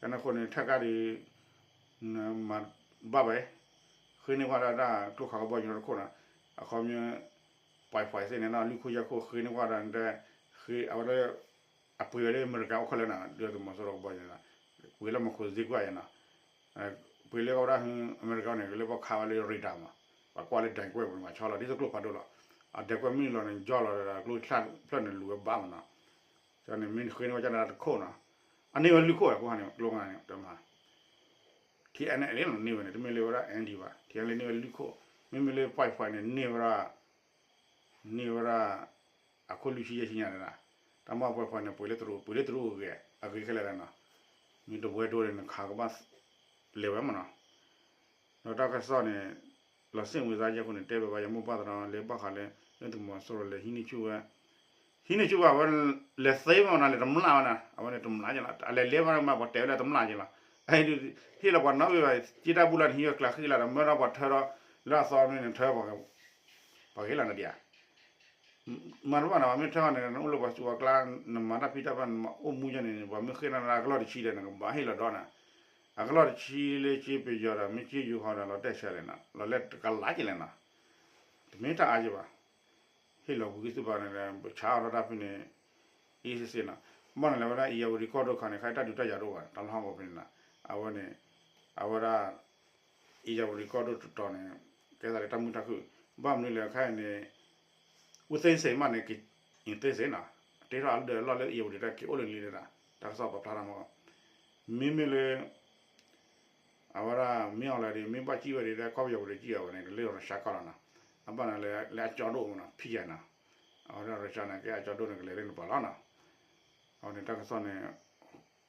ကန့ၣ်အဃိန့ၣ် ထဲးကါဒံး မၤဘၣ်ဘၣ်, ဃ့န့ၢ်ကွၢ်ဒၣ်တၢ်ကျိခးကဘီယူၤတခိၣ်နီၤ, အခီပညီ ပှဲၤပှဲၤသ့ၣ်န့ၣ်နီၤ လွံၢ်ခိၣ်ယဲၢ်ခိၣ်ဃ့န့ၢ်ကွၢ်ဒၣ် အဝဲလၢ အပှ့ၤဝဲလၢအမဲရကၤအိၣ်ခဲလၢာ်နီၤ ဒုၣ်ဒါသုးမီၤစိရိၤကဘီယူၤန့ၣ်, ပှ့ၤလၢမခိၣ်စ့ကွၢ်ယဲနီၤ, ပှ့ၤလၢကဝဲဒၣ် အမဲရကၤန့ၣ် လၢပှၤခးဝဲလၢ radar မး, ပှၤကွၢ်လၢဒဲးကွဲးပူၤန့ၣ် မၤဆီလီၤ ဒ်သိးကျိဖးဒိၣ်လီၤ, အဒဲးကွဲးမ့ၢ်လီၤန့ၣ် ယီၢ်လီၤဒီးကျိချၢဖျၢၣ်န့ၣ်လူၤဝဲဘၣ်မးနီၤ, န့ၣ်မ့ၢ်ဃ့န့ၢ်ဝဲကန့ၣ်တခိၣ်နီၤ, အန့ၢ်ဝဲလွံၢ်ခိၣ်ဝဲကိးခါန့ၣ် ကျိခါန့ၣ် တမၤ ထံအဲၣ်န့ၣ်လီၤန့ၢ်ဝဲန့ၣ် တမ့ၢ်လၢဝဲဒၣ် NLD ဘၣ် ထံအဲၣ်န့ၢ်ဝဲလွံၢ်ခိၣ်, မ့မ့ၢ်လၢပှဲၤပှဲၤန့ၣ် န့ၢ်ဝဲဒၣ် န့ၢ်ဝဲဒၣ် အခိၣ်လွံၢ်ဆံယဲၢ်ဆံညါန့ၣ်, တၢ်မ့ၢ်ပှဲၤပှဲၤန့ၣ် ပှ့ၤလၢတရူး ပှ့ၤလၢတရူးအဂ့ၤ အဂ့ၤခဲလၢာ်လီၤနီၤ, မ့ၢ်တဝဲဒိၣ်န့ၣ် နခးကဘၣ်လဲၤဝဲမးနီၤ, ဒီးတၢ်ကစီၣ်န့ၣ် လီၤစ့ၣ်ဝံၤသးယဲၢ်ခိၣ်န့ၣ် တဲဘၣ်ဘၣ်ယမိၢ်ပၢ်သရၣ်လၢဘၣ်ဃးလၢ လၢသုးမီၤစိရိၤလဲၤဟံးန့ၢ်ဆူၣ်ဝဲ ဟံးန့ၢ်ဆူၣ်ဘၣ်ဝဲ လဲၤသ့မးနီၤ လဲၤတမျၢ်ဝဲနီၤ အဝဲန့ၣ်တမျၢ်က့လီၤ အလဲၤလဲၤဘၣ်မး ပှၤတဲဝဲလၢတမျၢ်က့လီၤ ဟ့ၣ်လီၤပှၤနီၣ်ဂံၢ်ဘၣ် က့တၢ်ဘူၣ်လၢနဟံးဝဲကျးဃံလၢ်ဒီး မၢဒီးပှၤထၢဒီး လၢအသီမ့ၢ်န့ၣ်ထၢ ပှၤဂ့ၤလီၤနဒံးဧါ မၤတဘၣ်နီၤ ပှၤမ့ၢ်ထၢအီၤန့ၣ် နအိၣ်လၢပှၤစူးပှၤကျါ နမၤတၢ်ဖံးတၢ်မၤ နအိၣ်မူယဲန့ၣ် ပှၤမ့ၢ်ဃ့နၤလၢအကလီၢ်တဆံဒီး နကဘၣ်ဟ့ၣ်လီၤဒီးနၤ အကလီၢ်တဆံလၢက့ပယီၤဒီး မ့ၢ်က့ယိၤဟီဒီး လီၤတဲာ်ဆၢလဲၣ်နီၤ လီၤလဲၤတကလးက့လဲၣ်နီၤ တမ့ၢ်တၢ်အါက့ဘၣ် ဟ့ၣ်လီၤဝံၤက့ၤသုဘၣ်န့ၣ် ပဆါအီၤဒီးတၢ်ဖဲန့ၣ် အ့စ့စ့နီၤ ဘၣ်န့ၣ်လဲၤဝဲဒၣ် အံၤယၤဝတံၤကီၢ်ဒိၣ်ခါန့ၣ် ခါအံၤတၢ်ဒုးတၢ်ယၤတအိၣ်ဘၣ် တၢ်လီၢ်ဟီၣ်ကဝီၤဖဲန့ၣ်နီၤ အဝဲန့ၣ် အဝဲဒၣ် အံၤယၤဝတံၤကီၢ်ဒိၣ်တတီၤန့ၣ် ကဲသးလၢတၢ်မုာ်တၢ်ခုၣ် ဘၣ်မနုၤလဲၣ်ခဲအံၤန့ၣ် ဦးသိန်းစိန် မးန့ၣ် က့ ဦးသိန်းစိန် နီၤ တ့ထီၣ်အလီၢ်ဒီးအလီၢ်လၢအံၤယၤဝတံၤတၢ်က့ၤအိၣ်လၢလံလၢဒၣ် တၢ်ကစီၣ်ပာ်ဖျါထီၣ်မး မ့မ့ၢ်လၢ အဝဲဒၣ် မ့ၢ်အီၤလၢဒ် မ့ၢ်ဘၣ်စံၣ်ဝဲဒ် ကီၢ်ပယီၤပူၤဒီးစံၣ်အီၤဝဲန့ၣ် ကလၢအီၤဒီးစှၤကီၢ်လီၤနီၤ အဘၣ်န့ၣ်လၢ လၢအကၠီဒိၣ်မးနီၤ ဖံးယၤနီၤ အဝဲဒၣ်ရၢၡါန့ၣ် ကဲအကၠီဒိၣ်န့ၣ် ကလဲၤလၢနပၤလီၤနီၤ. အဝဲန့ၣ်တၢ်ကစီၣ်န့ၣ်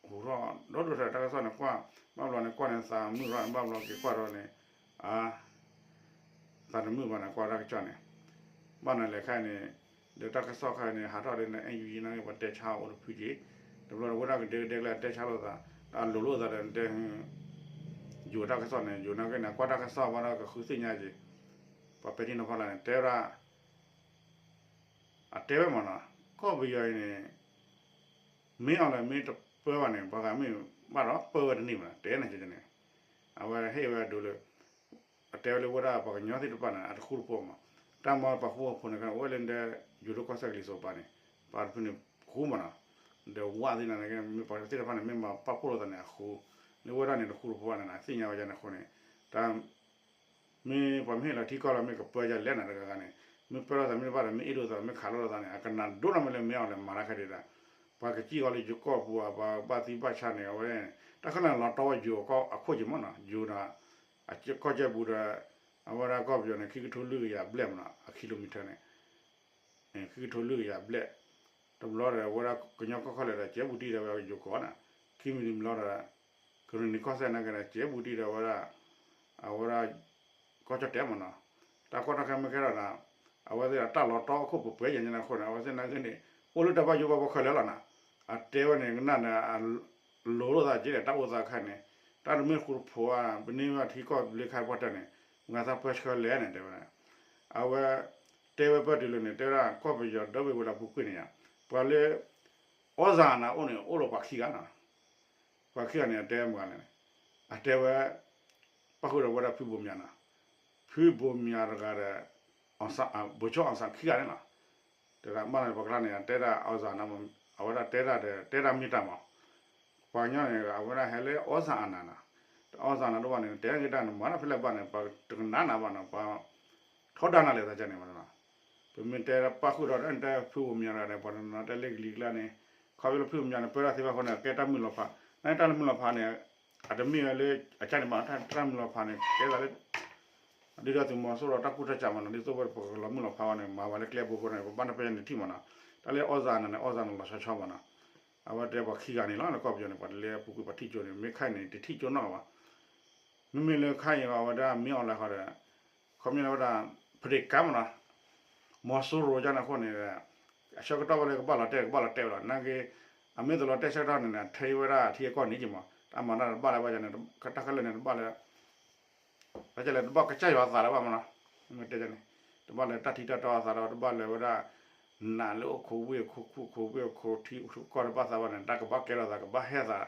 ဟူးထီၣ်ဒီဒိၣ်ထီၣ်တၢ်ကစီၣ်န့ၣ် ကွၢ်ဘၣ်ဘျီန့ၣ် ကွၢ်န့ၣ်သးမုာ်ထီၣ်န့ၣ် ဘၣ်ဘျီက့ၤကွၢ်ဒီးန့ၣ် အ သးတမုာ်ဘၣ်န့ၣ် ကွၢ်တၢ်ကစီၣ်န့ၣ် ဘၣ်နၤလဲၣ်ခဲအံၤန့ၣ် ဒီးတၢ်ကစီၣ်ခဲအံၤန့ၣ် ဟးထီၣ်ဒီး NUG နာ်က့ ပှၤတဲဆါအီၤအိၣ်တဖုက့ၤ တဘျီဒီး ဝဲဒၣ်ကဒဲကဒဲကလၢအတဲဆါလိာ်သး အလိၤလိာ်သးဒီးတဲ ယိၤတၢ်ကစီၣ်န့ၣ် ယိၤနာ်က့န့ၣ် ကွၢ်တၢ်ကစီၣ်ဘၣ်ဒီးကဃုသ့ၣ်ညါက့ၤ ပှၤပဲာ်ထံနီၤဖးလၢန့ၣ် တဲဝဲဒၣ် အတဲဝဲမးနီၤ ကီၢ်ပယီၤအံၤန့ၣ် မ့ၢ်အီၤလၢမ့ၢ်တပၢဘၣ်န့ၣ် ပှၤဂၤမ့ၢ်ဘၣ်ဒီးပၢဝဲတန့ၢ်မးနီၤ တဲန့ၣ်န့ၣ် အဝဲဟ့ၣ်ဝဲဒိလၢ အတဲဝဲလၢဝဲဒၣ်ပှၤကညီသ့ၣ်တဖၣ်န့ၣ် အတဃူတဖိးမး တၢ်မၤပှၤဃူပှၤဖိးန့ၣ် အိၣ်ဝဲလၢဒဲ ယိၤဒိၣ်ကီၢ်စဲၣ်ကလံၤစိးပၤန့ၣ် ပှၤတဖုန့ၣ်ဃူမးနီၤ ဒီးဝၣ်သ့ၣ်န့ၣ် မ့ၢ်ပှၤသ့ၣ်တဖၣ်န့ၣ် မ့ၢ်မၤပာ်ဖှိၣ်လိာ်သးန့ၣ်အဃူ လၢဝဲဒၣ်န့ၣ် တဃူတဖိးဘၣ်န့ၣ် အသ့ၣ်ညါဝဲဒၣ်န့ၣ်အဃိန့ၣ် တၢ် မ့ၢ်ပှၤမ့ၢ်ဟ့ၣ်လီၤထံကီၢ်လီၤ မ့ၢ်ကပၢယၤလဲၣ်နၤတဂၤဂၤန့ၣ် မ့ၢ်ပၢလိာ်သးမ့ၢ်တဘၣ်ဒီး မ့ၢ်အ့ၣ်လိာ်သး မ့ၢ်ခးလိာ်သးန့ၣ် အကနၣ်ဒိၣ်နီၢ်မ့ၢ်လၢမ့ၢ်အီၤလဲၣ် မၤတၢ်ခဲဒၣ် ပှၤကစံၣ်ဃီလၢယိၤကီၢ်ပူၤ ပှၤဘၣ်သံဘၣ်ဆါန့ၣ် အဝဲ တၢ်ခဲလၢာ်န့ၣ် လီၤတီဝဲယိၤအကီၢ်အခိၣ်က့ၤမးနီၤ ယိၤဒီး အကီၢ်ကၠဲၣ်ပူၤဒီး အဝဲဒၣ်ကီၢ်ပယီၤန့ၣ် ခံကထိလွံၢ်ကယၤဘျဲၣ်မးနီၤ အ kilometer န့ၣ် ခံကထိလွံၢ်ကယၤဘျဲၣ် တဘျီဒီး အဝဲဒၣ်ကညီကီၢ်ခီၣ်လဲၣ်ဒီးကဲဘူးတံၢ်ဒီးဝဲယိၤကီၢ်န့ၣ် ခံမံၤတဘျီဒီး ကရ့ၣ်နံၤကီၢ်စဲၣ်နာ်က့ဒီး ကဲဘူးတံၢ်ဒီးဝဲဒၣ် အဝဲဒၣ် ကီၢ်ကၠီၣ်တဲာ်မးနီၤ တၢ်ကီတၢ်ခဲမ့ၢ်ကဲထီၣ်ဒီး အဝဲသ့ၣ်အတၢ်လီၤတီအခိၣ်ပပှဲၤယဲၢ်ညါန့ၣ်အဃိန့ၣ် အဝဲသ့ၣ်နာ်က့န့ၣ် အိၣ်လၢတၢ်ဘၣ်ယိၣ်ဘၣ်ဘှီခဲလၢာ်လီၤနီၤ အတဲဝဲန့ၣ် ကနၣ်န့ၣ် အလိၤလိာ်သးက့ဒီး တၢ်အိၣ်သးခါန့ၣ် တၢ်တမ့ၢ်ဃူတဖိးဧါ ပန့ၢ်ဘၣ်ထံကီၢ်ဘျ့ခါပှၢ်တၢၢ်န့ၣ် မၤသးပၢဆှၢလဲၣ်န့ၣ် တဲဝဲဒၣ် အဝဲ တဲဝဲပၢၢ်တုၤလၢန့ၣ် တဲဝဲဒၣ်ကီၢ်ပယီၤဒီဘ့ၣ်ဝဲလၢအပူၤကွံာ်န့ၣ်ယါ ပှၤလၢ အီစၣ်အနၢ်အိၣ်န့ၣ် အိၣ်လၢပှၤခံဂၤနီၤ ပှၤခံဂၤန့ၣ် အတဲမၤလဲၣ်န့ၣ် အတဲဝဲ ပၣ်ဃုာ်ဒီးဝဲဒၣ်ဖုဘိးမၠးနီၤ ဖုဘိးမၠးတဂၤဒီး ဘိးဆိအီၣ်စၣ်ခံဂၤန့ၣ်လီၤ တဲဒၣ်ဘၣ်န့ၣ် ပှၤကျါန့ၣ် တဲဒၣ်အီစၣ်အနၢ် အဝဲဒၣ်တဲဒၣ်ဒီး တဲဒၣ်မ့ၢ်တၢ်မး ပှၤကညီန့ၣ် အဝဲဒၣ်ဟဲလၢအီစၣ်အနၢ်နီၤ အီစၣ်အနၢ်တအိၣ်ဘၣ်န့ၣ် တဲဂ့ၤတၢ်န့ၣ် မၤတၢ်ဖဲလဲၣ်ဘၣ်န့ၣ် ပှၤတကနၣ်နၤဘၣ်နီၤ ပှၤ ထီဒါနၤလဲၣ်သးကန့ၣ်မးနီၤ ပမ့ၢ်တဲပၣ်ဃုာ်ဒီး တဲဖုဘိးမၠးတဂၤန့ၣ် ပှၤတနီၤနီၤတဲလၢကလံၤကျါန့ၣ် ခီဖျိလၢဖုဘိးမၠးန့ၣ် ပၢတၢ်သ့ဘၣ်အဃိန့ၣ် အကဲတၢ်မုၢ်လီၤဖး နတၢ်လၢမုၢ်လီၤဖးန့ၣ် အတမ့ၢ်ဝဲလၢ အကန့ၣ်မး တၢ်လၢမုၢ်လီၤဖးန့ၣ် ကဲသးလၢ ဒုၣ်ဒါသုးမီၤစိရိၤတၢ်ကူၣ်တၢ်ကးမးနီၤ ဒ်သိးဝဲပကလီၤမုၢ်လီၤဖးဝဲန့ၣ် မၤဝဲလၢကျဲအဘိဃိန့ၣ် ပဘၣ်နၢ်ပၢၢ်ယါန့ၣ်ထံၣ်မးနီၤ တၢ်လၢအီစၣ်အနၢ်န့ၣ် အီစၣ်အနၢ်လီၤဆီဆီမးနီၤ အဝဲတဲပှၤခံဂၤန့ၣ်လီၤ လၢကီၢ်ပယီၤန့ၣ် ပှၤတလဲပူၤကွံာ်ပှၤထံၣ်ကၠိန့ၣ် မ့ၢ်ခဲအံၤန့ၣ် တထံၣ်ကၠိနီတဂၤဘၣ် မ့မ့ၢ်လၢခဲအံၤ အဝဲဒၣ်မ့ၢ်အီၤလၢဃီဒီး ခီပညီန့ၣ်ဝဲဒၣ် ဖဒ့ကါမးနီၤ မီၤစိရိၤကန့ၣ်အဃိန့ၣ် အဆၢကတီၢ်ဝဲလၢကဘၣ်လီၤတဲာ် ကဘၣ်လီၤတဲာ်ဝဲလီၤ နာ်က့ အမ့ၢ်တလီၤတဲာ်ဆၢကတီၢ်န့ၣ် အထံဝဲဒၣ်ထံအကီၢ်န့ၣ်က့မး တၢ်မၤတၢ်တဘၣ်လၢၤဘၣ်န့ၣ် တၢ်ခဲလၢာ်န့ၣ် တဘၣ်လၢၤ တၢ်ကလဲၣ် တဘၣ်ကစၢ်ယွၤအသးလၢၤဘၣ်မးနီၤ မ့ၢ်တဲန့ၣ် တဘၣ်လၢၤတၢ်ထံတၢ်တီအသးဒီး တဘၣ်လၢၤဝဲဒၣ် နးလၢအိၣ်ခိးဝ့ၢ်ခိးခူၣ်ခိးဝ့ၢ်ခိးထံကီၢ်တဘၣ်သးဘၣ်န့ၣ် တၢ်ကဘၣ်ကဲထီၣ်သး ကဘၣ်ဟဲသး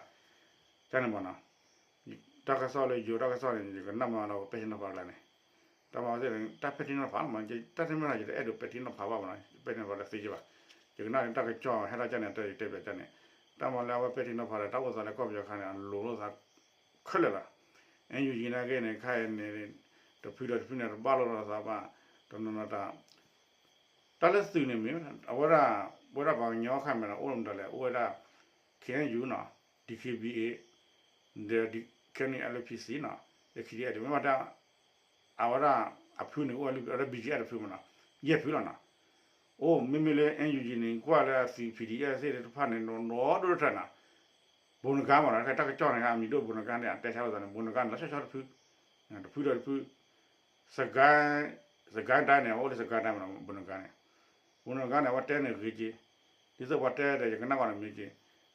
ကန့ၣ်မးနီၤ တၢ်ကစီၣ်လၢယိၤတၢ်ကစီၣ်န့ၣ် ယကနၣ်မးလီၤပဲာ်ထံနီၤဖးကျါန့ၣ် တၢ်မၤဝဲသ့ၣ်န့ၣ် တၢ်ပဲာ်ထံနီၤဖးမး တၢ်တမ့ၢ်ယတအဲၣ်ဒိးပဲာ်ထံနီၤဖးဘၣ်မးနီၤ ပဲာ်ထံနီၤဖးဒီးသ့ကဘၣ် ယကနၣ်န့ၣ် တၢ်ကစီၣ်ဟဲထီၣ်ကန့ၣ် တၢ်ယတဲပၠးကန့ၣ် တၢ်မၤလၢအဝဲပဲာ်ထံနီၤဖးဒီး တၢ်အိၣ်သးလၢကီၢ်ပယီၤခါန့ၣ် အလိၤလိာ်သး ခဲလၢာ်လီၤ NUG နာ်က့န့ၣ် ခဲအံၤန့ၣ် တဖုဒီးတဖုန့ၣ် တဘၣ်လိာ်လိာ်သးဘၣ် တနီၤနီၤတၢ် တၢ်လၢသုးန့ၣ်မ့ၢ် အဝဲဒၣ် ဝဲဒၣ်ပှၤကညီခါမ့ၢ်နီၤ အိၣ်မတၤလဲၣ် အိၣ်ဝဲဒၣ် KNU နီၤ DKBA ဒီး KNLA PC နီၤ ဒီး KNDF မ့ၢ်ဘၣ်တၢ် အဝဲဒၣ် အဖုန့ၣ် အိၣ်ဝဲလၢ အဝဲဒၣ် BGF တဖုမ့ၢ်နီၤ ယဲၢ်ဖုလီၤနီၤ အိၣ် မ့မ့ၢ်လၢ NUG န့ၣ် ကွၢ်လၢအသုး PDF သ့ၣ်တဖၣ်န့ၣ် နီၢ်နီၢ်ဒိၣ်တထၢၣ်နီၤ ဘိနဂါမ့ၢ်နီၤ တၢ်ကစီၣ်န့ၣ် အမံၤဒိၣ်ဘိနဂါန့ၣ် အတဲဆါလိာ်သးန့ၣ် ဘိနဂါန့ၣ် လီၤဆီဆီတဖု တဖုဒီးတဖု စကဲ စကဲဒၣ်န့ၣ် အအိၣ်လၢစကဲဒၣ်မ့ၢ်နီၤ ဘိနဂါန့ၣ် ဘိနဂါန့ၣ် အဝဲတဲန့ၣ်ဂ့ၤက့ၤ ဒ်သိးပှၤတဲဒီး ယကနၣ်ကွၢ်န့ၣ်မ့ၢ်က့ၤ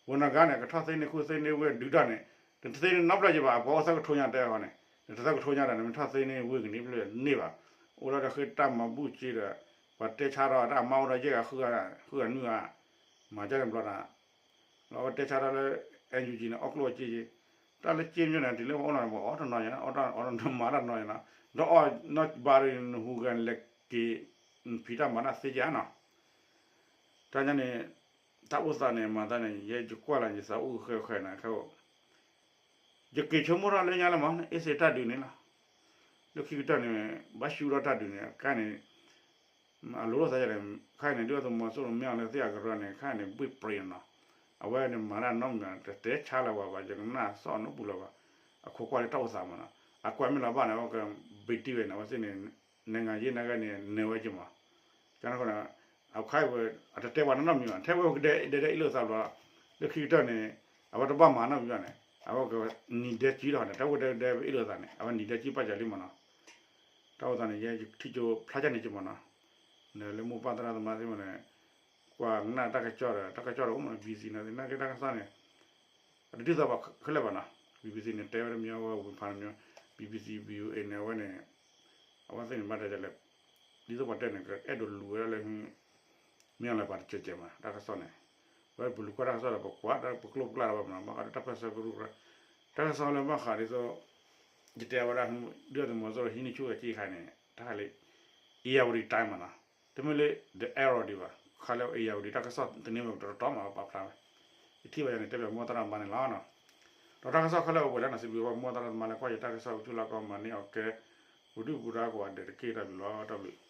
ဘိနဂါန့ၣ် ကထီၣ်သ့န့ၢ်ခူၣ်သ့န့ၢ်ဝ့ၢ်ဒုးတၢ်န့ၣ် တသ့န့ၢ်နီတဖျၢၣ်က့ၤဘၣ် အပှၤအိၣ်သၢကထိညါတဲအီၤန့ၣ် နတသၢကထိညါဒီး နမ့ၢ်ထီၣ်သ့န့ၢ်ဝ့ၢ်ကနံၤဖျၢၣ်န့ၢ်ဘၣ် အိၣ်လီၤဒီးဃ့တၢ်မၤဘူၣ်က့ၤဒီး ပှၤတဲဆါထီၣ်တၢ်အမါအိၣ်ဒီးယဲၢ်ဂၤဃုဂၤနွံဂၤ မၤကန့ၣ်ဘျီဒီး လီၤအဝဲတဲဆါထီၣ်လၢ NUG န့ၣ် အီၣ်ကျိၣ်အစ့က့ၤ တၢ်လၢက့မ့ၢ်န့ၣ် တုၤလၢပှၤအိၣ်လီၤန့ၣ် ပှၤအီၣ်တနီၤယါ အီၣ်တနီၤမၤတၢ်တနီၤယါနီၤ ဒီးအီၣ်နီၢ်ဘါရံၤနဟူးဂဲၤလဲၤက့ၤ ဖံးတၢ်မၤတၢ်သ့က့ၤနီၤ တၢ်ညါန့ၣ် တၢ်အိၣ်သးန့ၣ် မၤသးန့ၣ် ယဲယကွၢ်လၢယသးအိၣ်ဃဲဃဲနီၤ ခဲအိၣ် ယက့ၤဆိကမိၣ်ထီၣ်လၢညါလၢမး အ့စ့တၢ်ဒုးန့ၣ်လီၤ လၢခံကတၢၢ်န့ၣ် ဘၣ်ရှူထီၣ်တၢ်ဒုးန့ၣ် ကါန့ၣ် အလိၤလိာ်သးယါန့ၣ် ခဲအံၤန့ၣ် ဒုၣ်ဒါသုးမီၤစိရိၤမ့ၢ်အီၤလၢသ့ၣ်အကရၢန့ၣ် ခဲအံၤန့ၣ် ဘှ့ၣ်ပြ့းနီၤ အဝဲန့ၣ်မၤတၢ်နီတမံၤ တတဲဆါလၢၤဝဲဘၣ် ယကနၣ်စီၣ်နီပူၤလၢၤဘၣ် အခိးကွၢ်လၢတၢ်အိၣ်သးမးနီၤ အကွၢ်မ့ၢ်လီၤဘၣ်န့ၣ် အဝဲကဘံးတံၢ်ဝဲန့ၣ် အဝဲသ့ၣ်န့ၣ် နငါယ့ၢ်နဂၤန့ၣ် နၢၤဝဲက့ၤမး ကန့ၣ်ဃိန့ၣ် အခါဝဲ အတတဲပှၤနီတမံၤဘၣ်, ထဲဝဲကဒဲဒဲအ့ၣ်လိာ်သးဘျီ, လၢခံကတၢၢ်န့ၣ် အဝဲတဘၣ်မၤနီတမံၤဘၣ်န့ၣ် အဝဲကနံၤဒဲကၠံတၢ်န့ၣ် ထဲဝဲဒဲဒဲအ့ၣ်လိာ်သးန့ၣ် အဝဲနံၤဒဲကၠံပာ်စၢၤလံမ့ၢ်နီၤ. တၢ်အိၣ်သးန့ၣ် ယထံၣ်ကၠိဖျါကၢ်န့ၣ်က့မ့ၢ်နီၤ, လၢမိၢ်ပၢ်သရၣ်သမါသ့ၣ်မ့ၢ်န့ၣ် ကွၢ်ကနၣ်တၢ်ကစီၣ်ဒီး တၢ်ကစီၣ်ဒီးအိၣ်မ့ၢ်နီၤ ဘံဘံစံန့ၣ် သနာ်က့တၢ်ကစီၣ်န့ၣ် အတဒ်သိးပှၤခဲလၢာ်ဘၣ်နီၤ, ဘံဘံစံန့ၣ် တဲဝဲတမံၤ အဝဲဝံၤဖးတမံၤ, ဘံဘံစံ ဘံဘံအ့န့ၣ် အဝဲန့ၣ် အဝဲသ့ၣ်န့ၣ်ဘၣ်တဲလဲၣ်, ဒ်သိးပှၤတဲန့ၣ် ကအဲၣ်ဒိးလူၤဝဲဒၣ်လၢ မ့ၢ်အီၤလၢပှၤတကဲးကဲးမး တၢ်ကစီၣ်န့ၣ်, ဝဲပလူၤကွၢ်တၢ်ကစီၣ်ဒီး ပကွၢ်တၢ်ပကျိၣ်ပကျၢ်ဒီးဝဲမ့ၢ်နီၤ ဘၣ်ဃးဒီးတၢ်ပၢၢ်ဆၢကရူၢ်ကရၢ, တၢ်ကစီၣ်လၢဘၣ်ဃးဒ်သိး ယတဲဝဲဒၣ် ဒုၣ်ဒါသုးမီၤစိရိၤဟံးန့ၢ်ဆူၣ်ဝဲက့ၤခါန့ၣ် တၢ်ခါလၢ ဧရာဝတီတိုင်း မ့ၢ်နီၤ, တမ့ၢ်လၢ The Arrow ဒံးဘၣ်, ခါလၢ ဧရာဝတီ တၢ်ကစီၣ်သန့မ့ၢ်ကတတီမးပာ်ဖျါဝဲ, ယထံၣ်ဘၣ်ယၤန့ၣ် တဲဘၣ်မိၢ်သရၣ်သမါန့ၣ်လီၤနီၤ, ဒီးတၢ်ကစီၣ်ခဲလၢာ်အိၣ်ဝဲလၢနီၤ စံးဘျုးဘၣ်မိၢ်သရၣ်သမါလၢကွၢ်ယတၢ်ကစီၣ် ဆူလၢကီၢ်မၤန့ၢ်အီၤကဲ ပူၤဒုၣ်ပူၤဒါကိးဂၤဒဲးတက့ၢ် တၢ်ဘျုးလီၤ တၢ်ဘျုး.